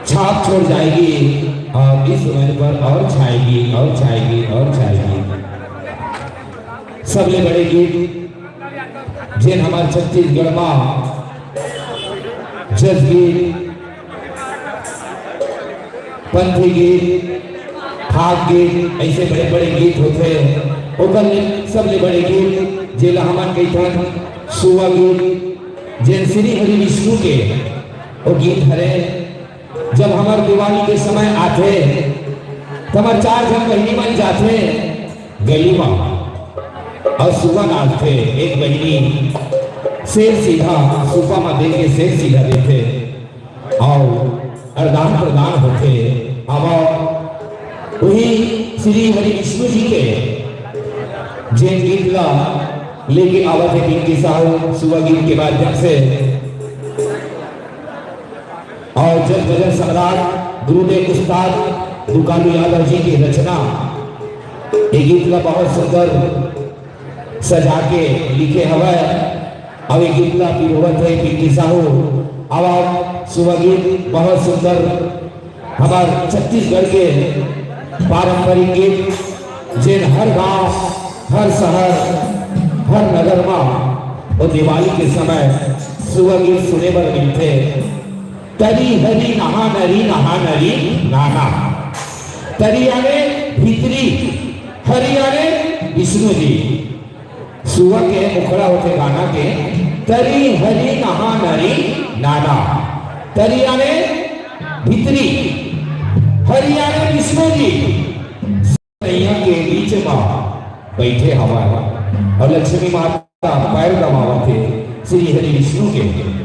छाप छोड़ जाएगी और इस मंच पर और छाएगी, और छाएगी, और छाएगी। सबले बड़े गीत जेन हमारे छत्तीसगढ़ में जस गीत, पंथी गीत, फाग गीत, ऐसे बड़े-बड़े गीत होथे। ओकर ले सबले बड़े गीत, जेला हमन कहिथन सुवा गीत, जेन श्री हरि विष्णु के वो गीत हरे। जब हमर दिवाली के समय आथे, त हमर चार झन बहिनी मन जाथे गली म अउ सुवा नाचथे। एक बहिनी सेर सीधा सुपा म दे के सेर सीधा देथे। अउ अरदान प्रदान होथे। अब उही श्री हरि विष्णु जी के जेन गीत ला लेके आवत हे पिंकी साहू सुवा गीत के माध्यम से। अउ जस भजन सम्राट गुरुदेव उस्ताद दुकालू यादव जी के रचना, ये गीत ला बहुत सुंदर सजा के लिखे हवय। अउ ये गीत ला पिरोवत हे पिंकी साहू। अब आप सुवा गीत बहुत सुंदर, हमार छत्तीसगढ़ के पारंपरिक गीत, जेन हर गांव, हर शहर, हर नगर मा वो दिवाली के समय सुवा गीत सुने बर मिलथे। तरी हरी नहा नरी, नहा नरी नाना। तरी याने भीतरी, हरी याने विष्णु जी। सुवा के मुखड़ा होथे गाना के, तरी हरी नहा नरी नाना। तरी याने भीतरी, हरी याने विष्णु जी। नैया के बीच मा बैठे हवय अउ लक्ष्मी माता पैर दबावत हे श्री हरि विष्णु के।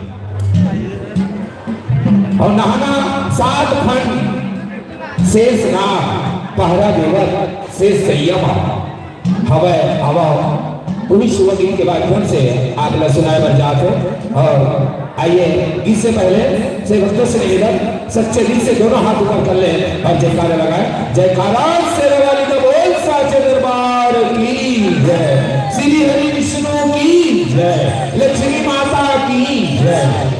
अउ नहाना सात खंड शेष नाग पहरा देवत शेष सैया मा हवय। आवा उही सुवा गीत के माध्यम से आप ला सुनाए बर जात हे। अउ आइए, इससे पहले से भक्तों से निवेदन, सच्चे दिल से दोनों हाथ ऊपर कर ले और जयकारा लगाए। जयकारा शेरा वाली का बोल, साचे दरबार की जय, श्री हरि विष्णु की जय, लक्ष्मी माता की जय।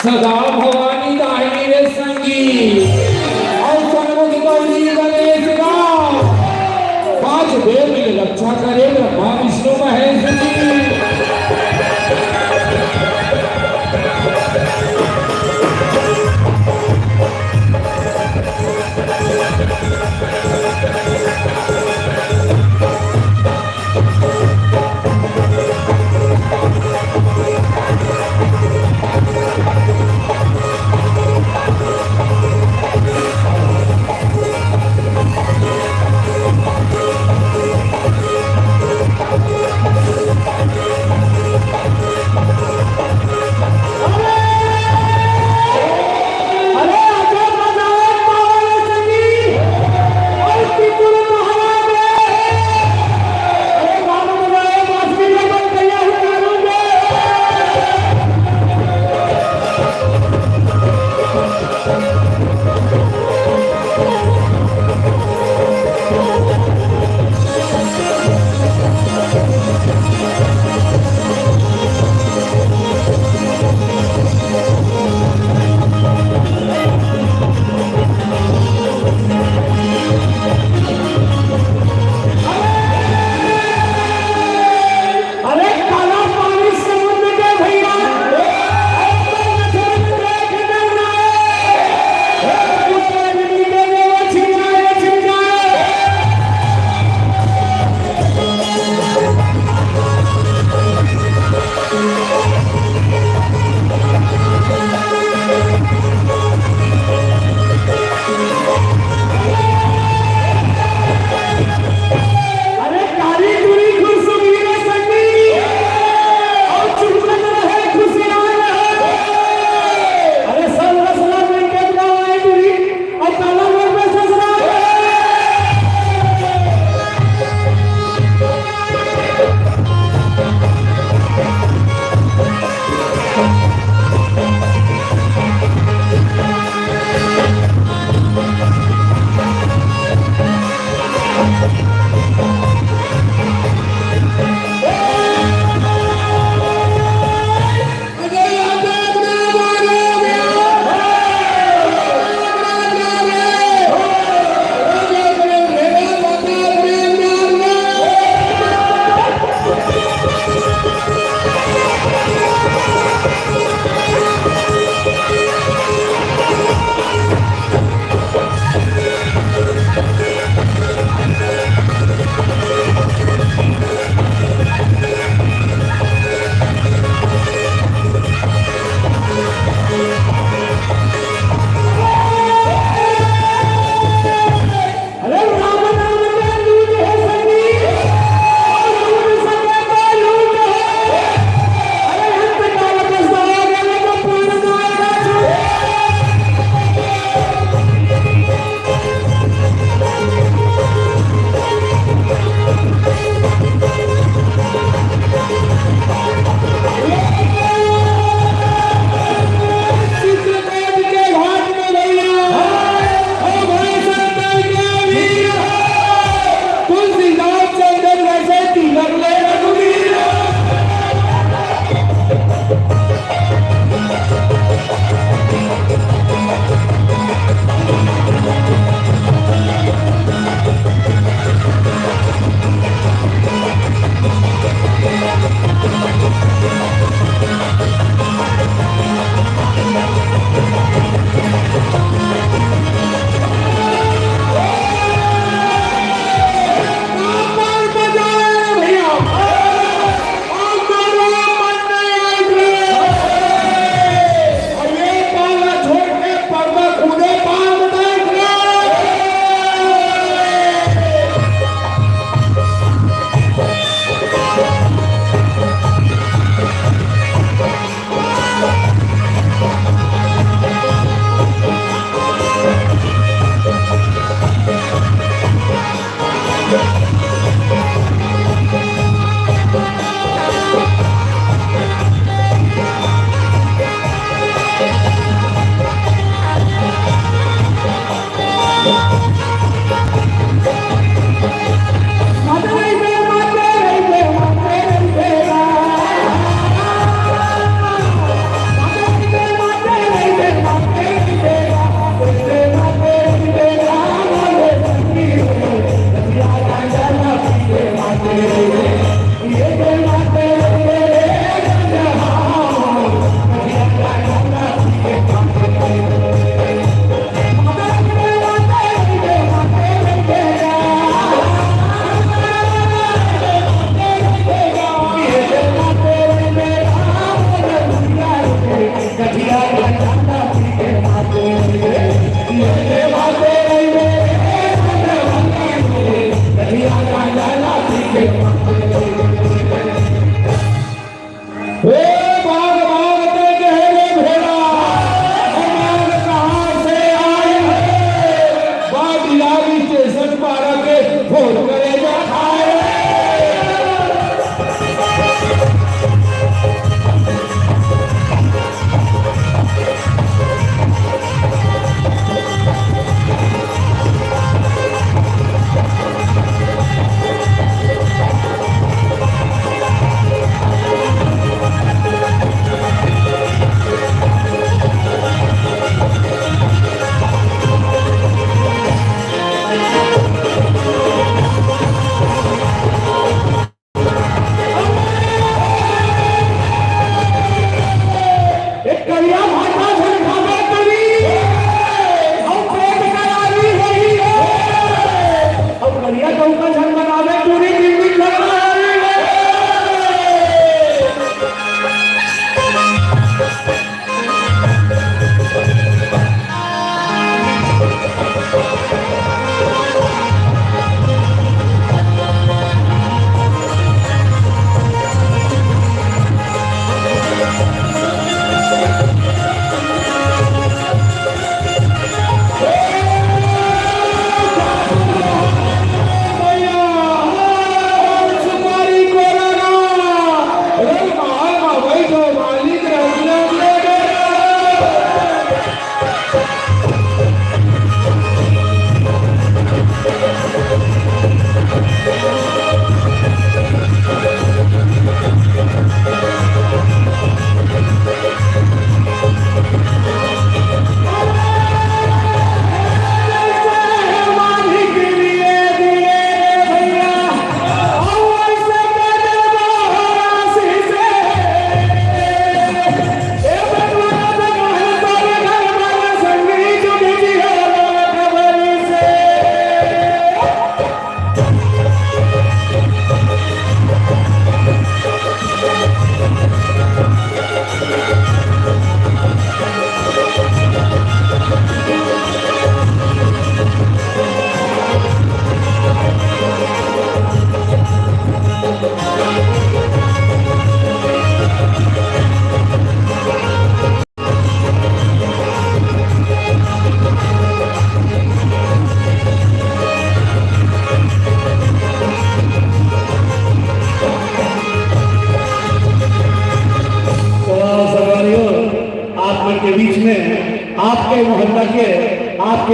सदा भवानी दाहिनी रे संगी, अउ संग मुख गौरी गणेश राम। पांच देव मिल रक्षा करे ब्रह्मा विष्णु महेश जी।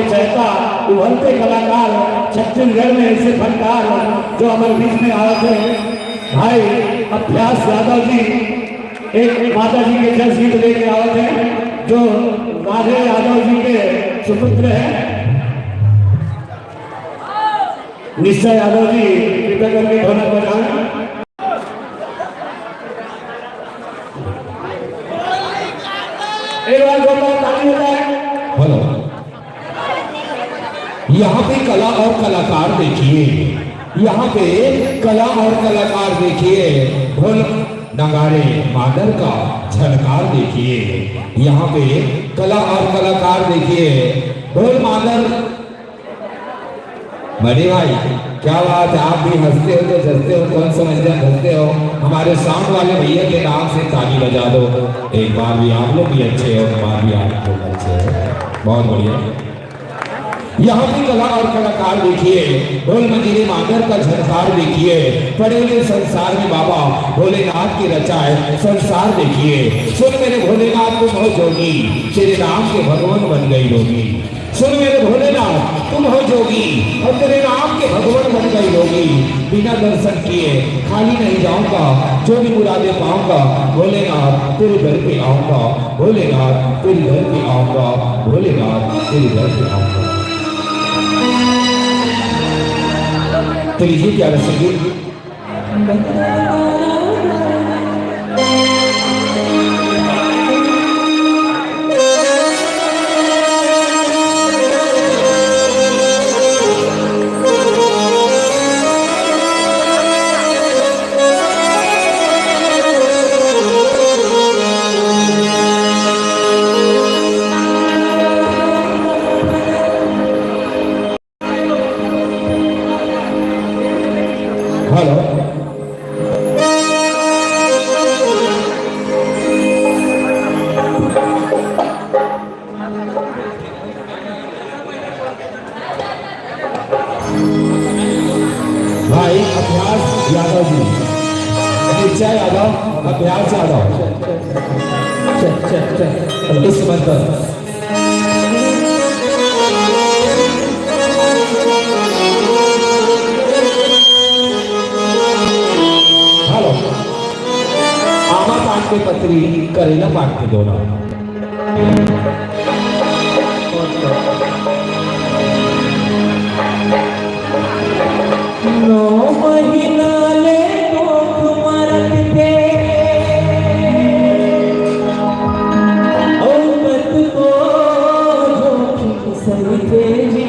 चहेता उभरते कलाकार छत्तीसगढ़ में ऐसे फनकार जो हमर बीच में आवत हे भाई अभ्यास यादव जी, एक माता जी के जस गीत लेके आवत हे जो राधे यादव जी के सुपुत्र हे निश्चय यादव जी, कृपया करके ढोलक बजाएं। एक बार जोरदार ताली हो जाए। हेलो, यहाँ पे कला और कलाकार देखिए, यहाँ पे कला और कलाकार देखिए, ढोल नगाड़े मांदर का झनकार देखिए, यहाँ पे कला और कलाकार देखिए, ढोल मांदर। बड़े भाई, क्या बात है, आप भी हंसते हो तो जसते हो, कौन सा मंजन धसते हो। हमारे साउंड वाले भैया के नाम से ताली बजा दो एक बार भी। आप लोग भी अच्छे हो, एक बार भी आप लोग अच्छे हो। बहुत बढ़िया। यहाँ की कला और कलाकार देखिए, ढोल मंजीरे मांदर का झनकार देखिए, पड़े हुए संसार में बाबा भोलेनाथ की रचा है संसार देखिए। सुन मेरे भोलेनाथ तुम हो जोगी, तेरे नाम के भगवान बन गई रोगी। सुन मेरे भोलेनाथ तुम हो जोगी, और तेरे नाम के भगवान बन गई रोगी। बिना दर्शन किए खाली नहीं जाऊंगा, जो भी मुरादे पाऊंगा भोलेनाथ तेरे दर पे आऊंगा। भोलेनाथ तेरी घर पे आऊंगा, भोलेनाथ तेरी घर पे आऊंगा। तो लीजिए प्यारा संगीत। हेलो। भाई अभ्यास यादव जी, निश्चय यादव, अभ्यास यादव, चल, चल, चल। इस मंत्र। हेलो, आमा पान के पत्री, करेला पान के दोना। नौ महीना ले कोख म रखथे, अउ कतको जोखिम सहिथे जी।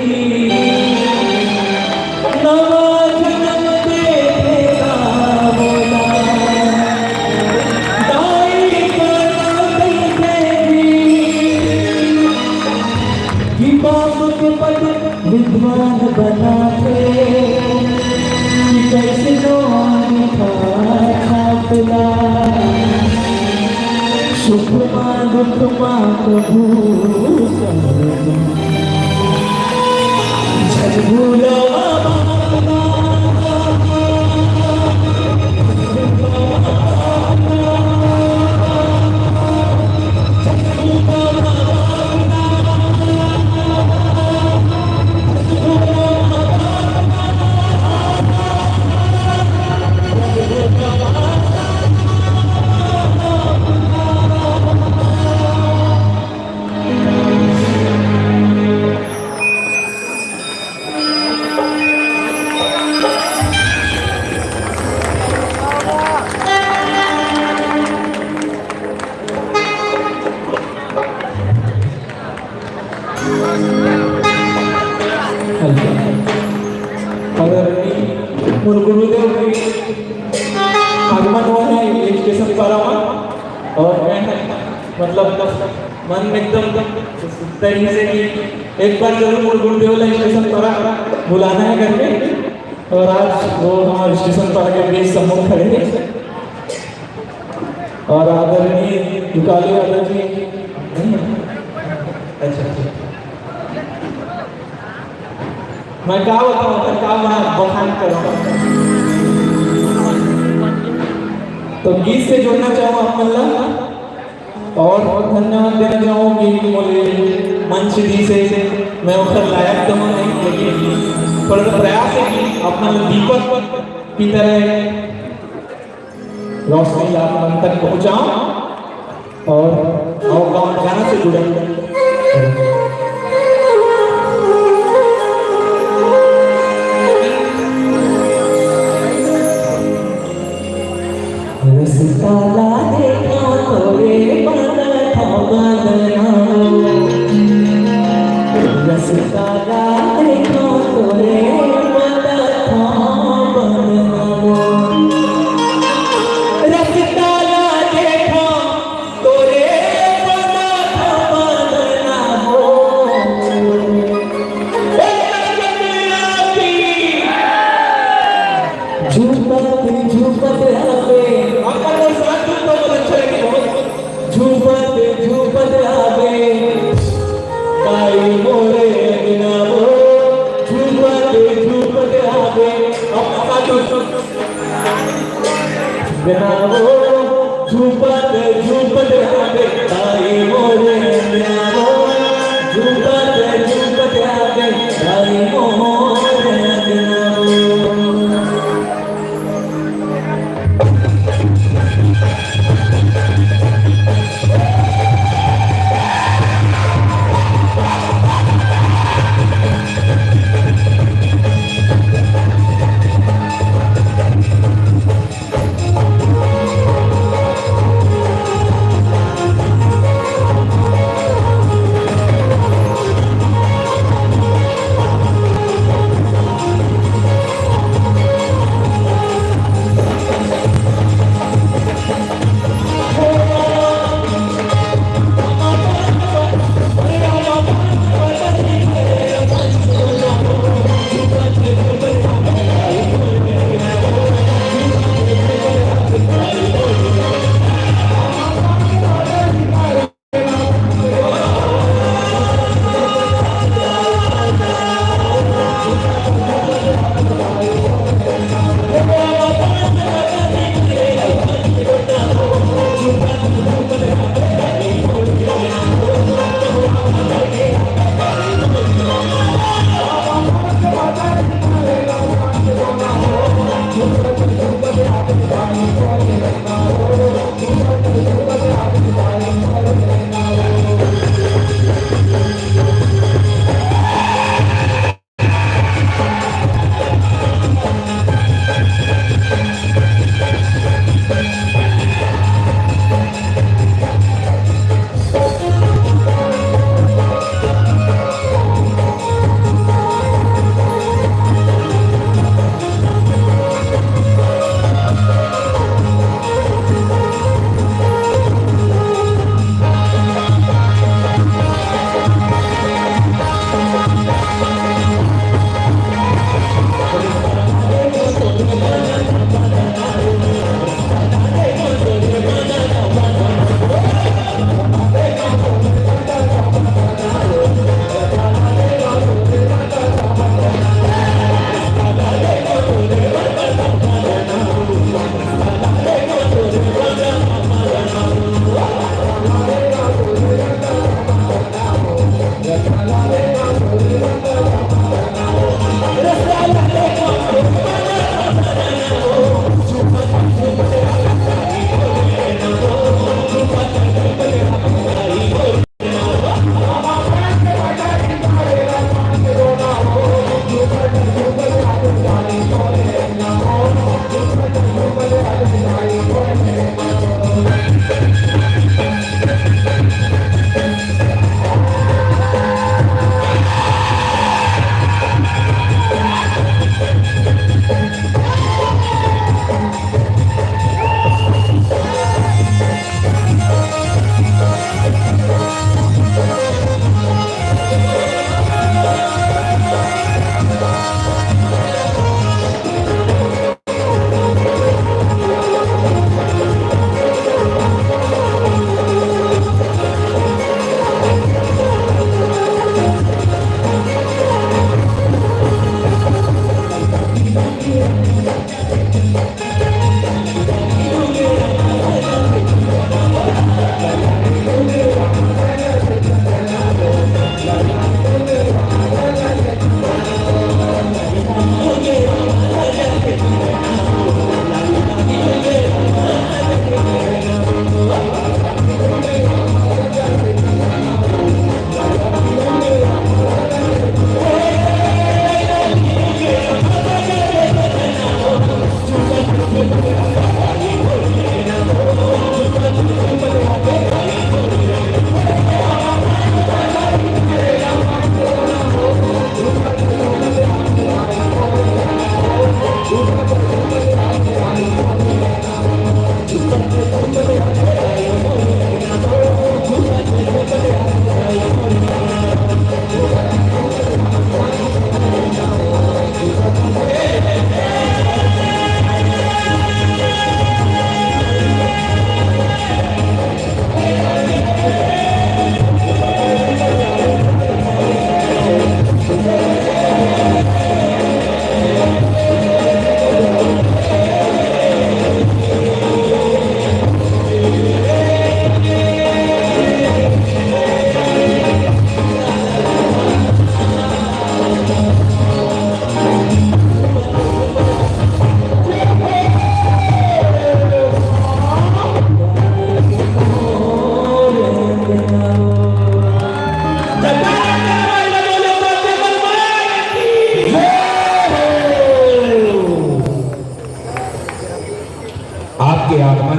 नवा जनम देथे ता मोला, दाई करा कहिथे जी। कि बाप के पद विद्वान बनाथे, कि कइसे नवा लिखा छापला। सुख मा दुख मा कभू झझगुला। आदरणीय मोर गुरुदेव के आगमन हुआ है स्टेशन पारा में, और मैं, मतलब, मन में एकदम उत्सुकता ही से कि एक बार जरूर मोर गुरुदेव ला स्टेशन पारा बुलाना है करके। और आज वो हमारे स्टेशन पारा के बीच सम्मुख खड़े हैं। और आदरणीय दुकालू यादव जी नहीं है? अच्छा, अच्छा। मैं का बताऊं, मैं का बना-, बखान करूं? तो गीत से जोड़ना चाहूं आप मन ला, और धन्यवाद देना चाहूं कि मोले मंच दी से मैं ओकर लायक तो हूँ नहीं, लेकिन थोड़ा सा प्रयास है कि अपना दीपक की तरह रोशनी आप मन तक पहुँचाऊँ और, और गाँव गाना से जुड़े। रस्ता ला देखा तोरे बदन बदना, रस्ता ला देखा तोरे बदन बदना, रस्ता ला देखा तोरे बदन बदना। झूपत झूपत आवे, अपन लोग साथ झूमता बोल, अच्छा लगे बहुत। झूपत झूपत आवे, ताई मोरे अंगना वो। झूपत झूपत आवे, अपन साथ झूमता। अंगना वो, झूपत झूपत आवे, ताई मोरे अंगना वो। झूपत झूपत आवे, ताई मोरे अंगना वो।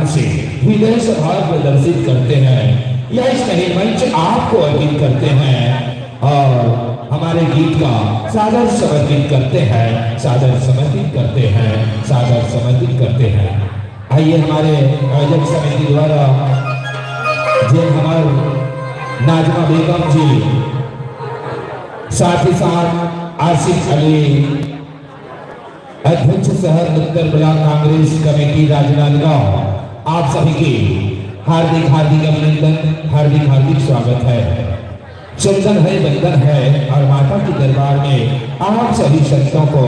से हृदय से भाव प्रदर्शित करते हैं। यह स्नेही मंच आपको अर्पित करते हैं और हमारे गीत का सादर समर्पित करते हैं, सादर समर्पित करते हैं, सादर समर्पित करते हैं। आइए, हमारे आयोजक समिति द्वारा जिन हमारे नाजमा बेगम जी, साथ ही साथ आसिफ अली, अध्यक्ष शहर उत्तर ब्लॉक कांग्रेस कमेटी राजनांदगांव, आप सभी के हार्दिक हार्दिक अभिनंदन, हार्दिक हार्दिक स्वागत है। चंदन है, वंदन है और माता के दरबार में आप सभी संतों को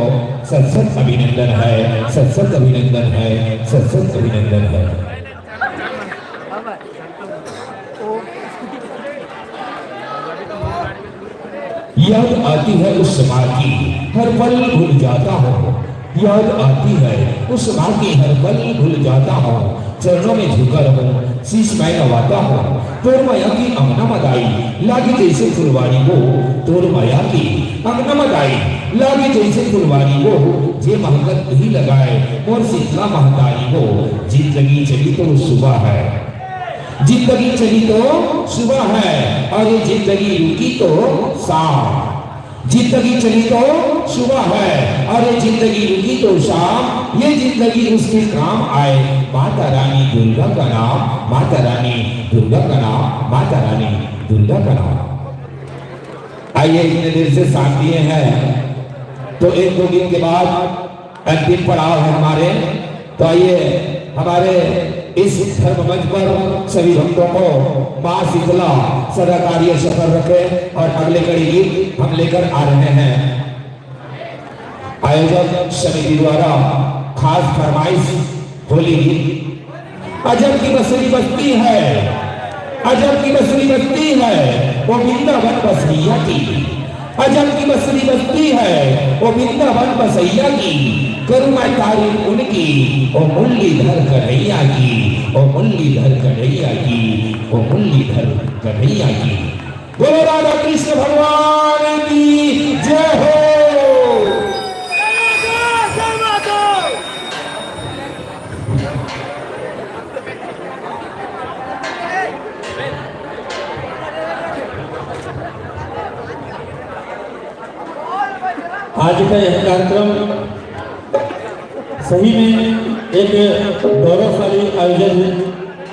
सत सत अभिनंदन है, सत सत अभिनंदन है, सत सत अभिनंदन है। याद आती है उस माँ की, हर पल भूल जाता हूँ। याद आती है उस माँ की, हर पल भूल जाता हूँ। चरणों में झुका रहूँ, शीश मैं नवाता हूँ। तोर मया की अंगना मदाई, लागे जैसे फुलवारी वो। तोर मया की अंगना मदाई, लागे जैसे फुलवारी वो। जे महकत ही लगाए मोर शीतला महतारी वो। जिंदगी चली तो सुबह है, जिंदगी चली तो सुबह है, और ये जिंदगी रुकी तो शाम। जिंदगी चली तो सुबह है, और ये जिंदगी रुकी तो शाम। ये जिंदगी उसके काम आए। माता रानी दुर्गा का नाम, माता रानी दुर्गा का नाम, माता रानी दुर्गा का नाम। आइए, इतने देर से साथ दिए हैं, तो एक दो गीत के बाद अंतिम पड़ाव है हमारे। तो आइए, हमारे इस धर्म मंच पर सभी भक्तों को माँ शीतला सदा कार्य सफल रखे। और अगले कड़ी गीत हम लेकर आ रहे हैं आयोजक समिति द्वारा खास फरमाइश होली गीत। अजब की बसरी बसती है, अजब की बसरी बसती है वो वृंदावन बसैया की। अजब की बसरी बसती है वो वृंदावन बसैया की। करूँ मैं तारीफ उनकी, ओ मुरलीधर कन्हैया की, ओ मुरलीधर कन्हैया की, ओ मुरलीधर कन्हैया की। बोलो राधा कृष्ण भगवान की जय हो। आज का यह कार्यक्रम सही में एक गौरवशाली आयोजन है,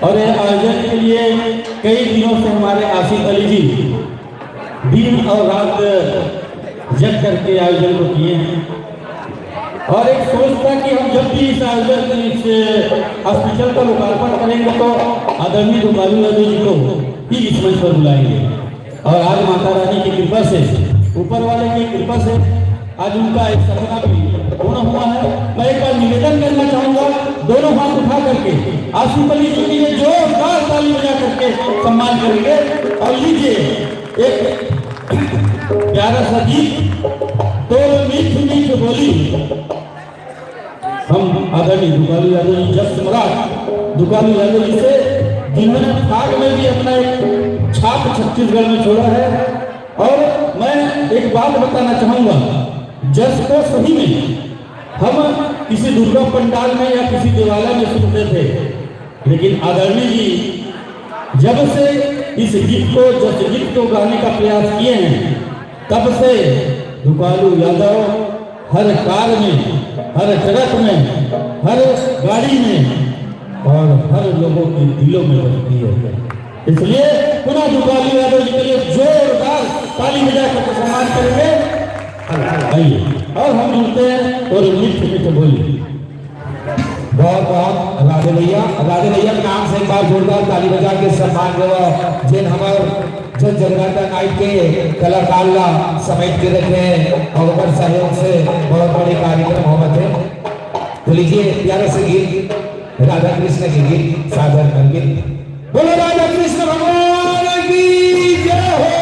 और यह आयोजन के लिए कई दिनों से हमारे आसिफ अली जी दिन और रात जग करके आयोजन को किए हैं। और एक सोच था कि हम जब भी इस आयोजन, इस हॉस्पिटल का लोकार्पण करेंगे तो आदरणीय दुकालू यादव जी को ही इस मंच पर बुलाएंगे। और आज माता रानी की कृपा से, ऊपर वाले की कृपा से आज उनका एक सपना भी पूर्ण हुआ है। मैं एक बार निवेदन करना चाहूंगा, दोनों हाथ उठा करके आसिफ अली जी के लिए जोरदार ताली बजा करके सम्मान करेंगे। और लीजिए, एक प्यारा सा गीत, तोर मीठ मीठ बोली। हम आदरणीय दुकालू यादव जी, जस सम्राट दुकालू यादव जी से, जिन्होंने फाग में भी अपना एक छाप छत्तीसगढ़ में छोड़ा है। और मैं एक बात बताना चाहूंगा, जस को सही में हम किसी दुर्गा पंडाल में या किसी देवालय में सुनते थे, लेकिन आदरणीय जी जब से इस गीत को, जस गीत को गाने का प्रयास किए हैं, तब से दुकालू यादव हर कार में, हर ट्रक में, हर गाड़ी में और हर लोगों के दिलों में बसती है। इसलिए पुनः दुकालू यादव जी के लिए जोरदार ताली बजा करके सम्मान करेंगे। आइए, और हम मिलते हैं और मीठ मीठ बोली। बहुत बहुत राधे भैया, राधे भैया के नाम से एक बार जोरदार ताली बजा के सम्मान देवा, जेन हमार जन जगराता नाइट के कलाकार ला समेट के रखे हैं और ओकर सहयोग से बहुत बड़े कार्यक्रम होवत है। तो लीजिए, प्यारा से गीत, राधा कृष्ण के गीत सादर अर्पित। बोलो राधा कृष्ण भगवान की जय हो।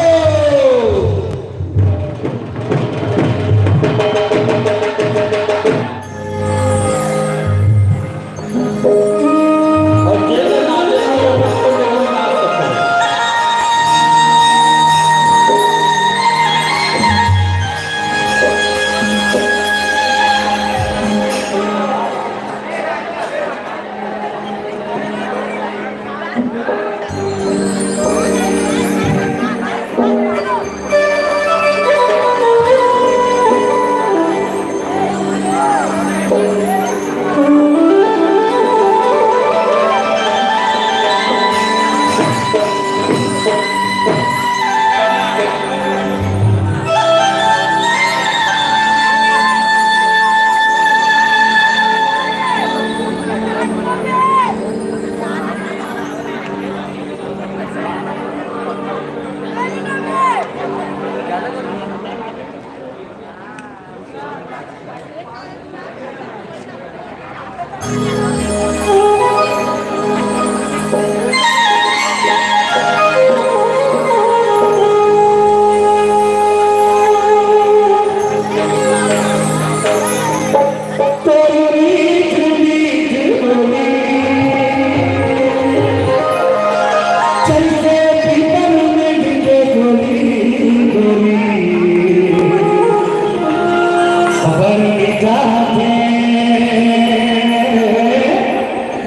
अबर मीठा थे,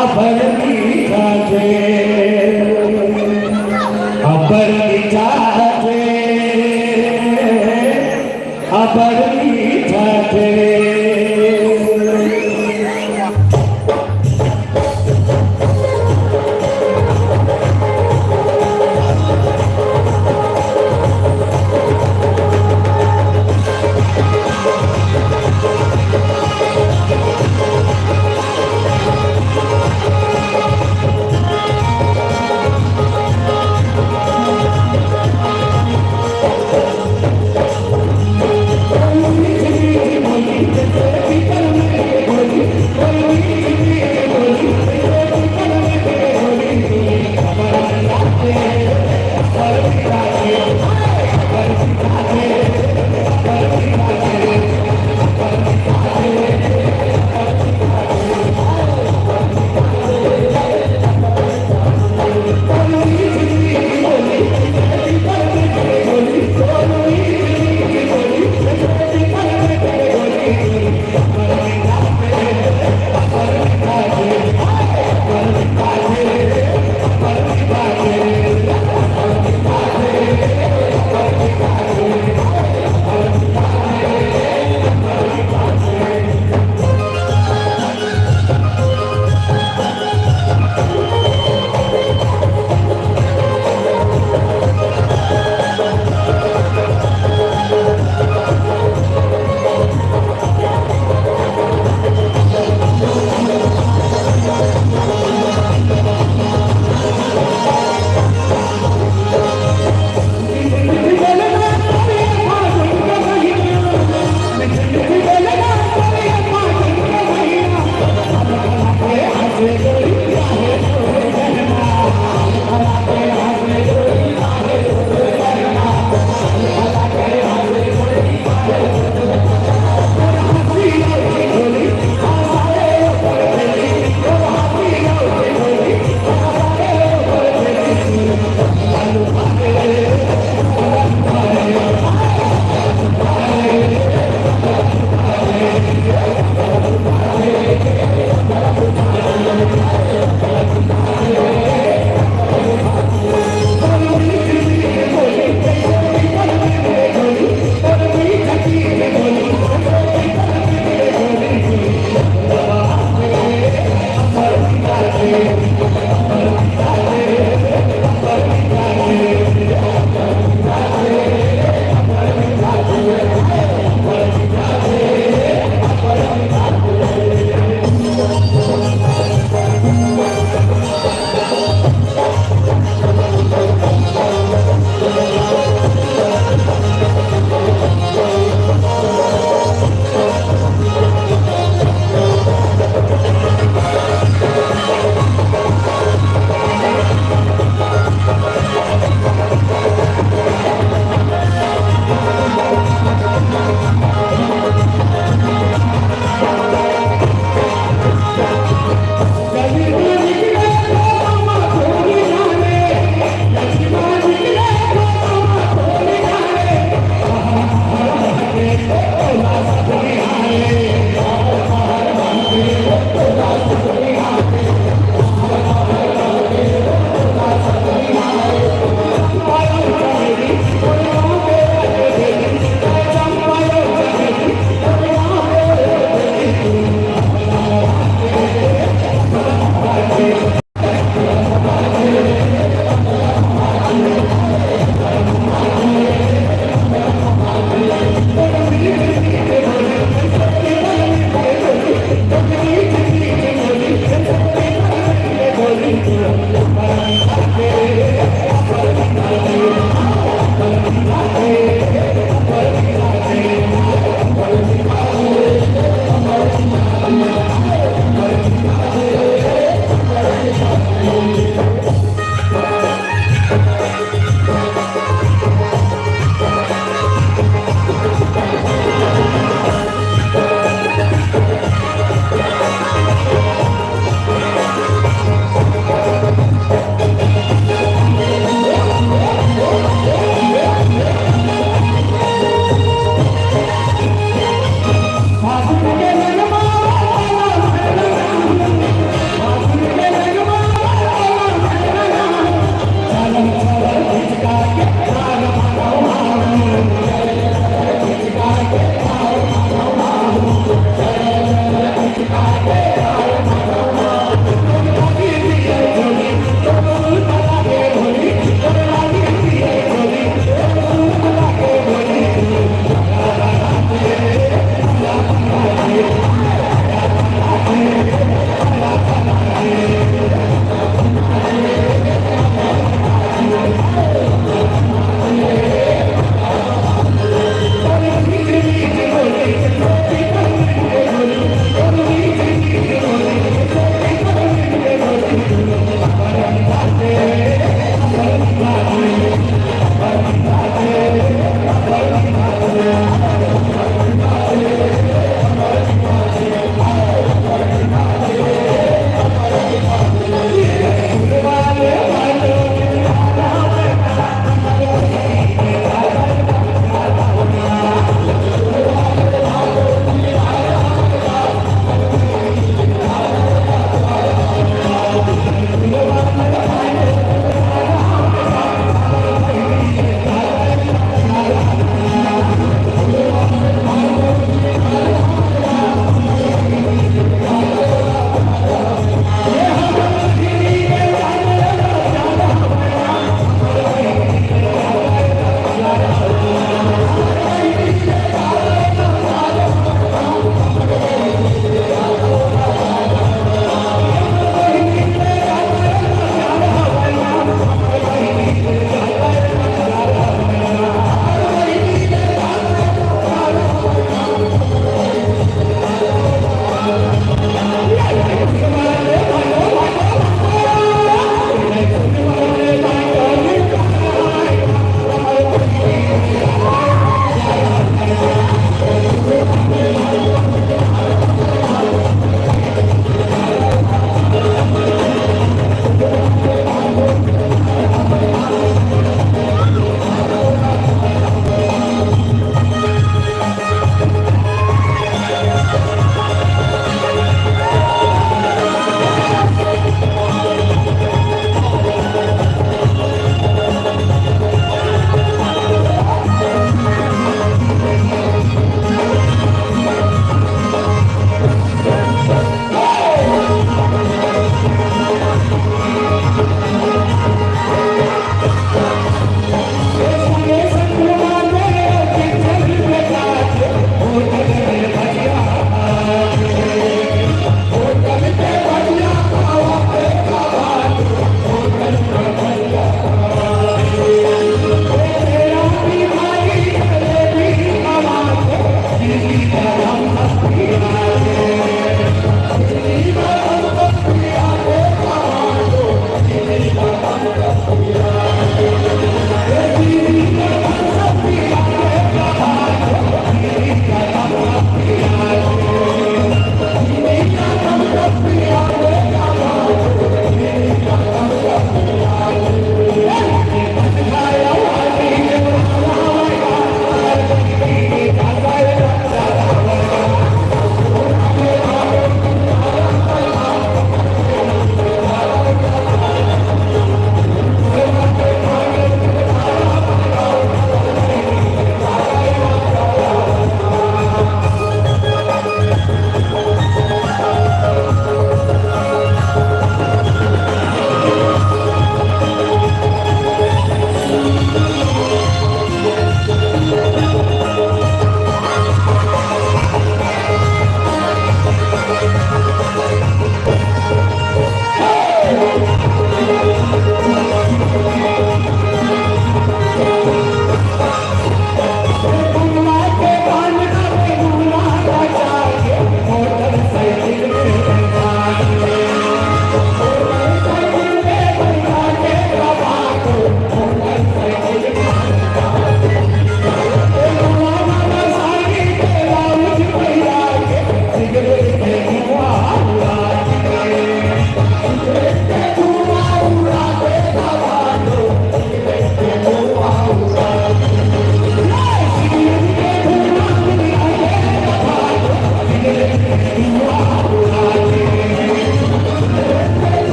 अबर मीठा थे, अबर मीठा थे, अबर मीठा थे।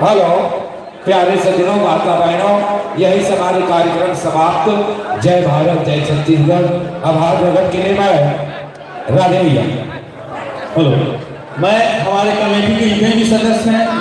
हेलो, प्यारे सज्जनों, माता बहनों, यही से हमारे कार्यक्रम समाप्त। जय भारत, जय छत्तीसगढ़। आभार प्रकट के लिए मैं राधे भैया। हेलो, मैं हमारे कमेटी के जितने भी सदस्य हैं,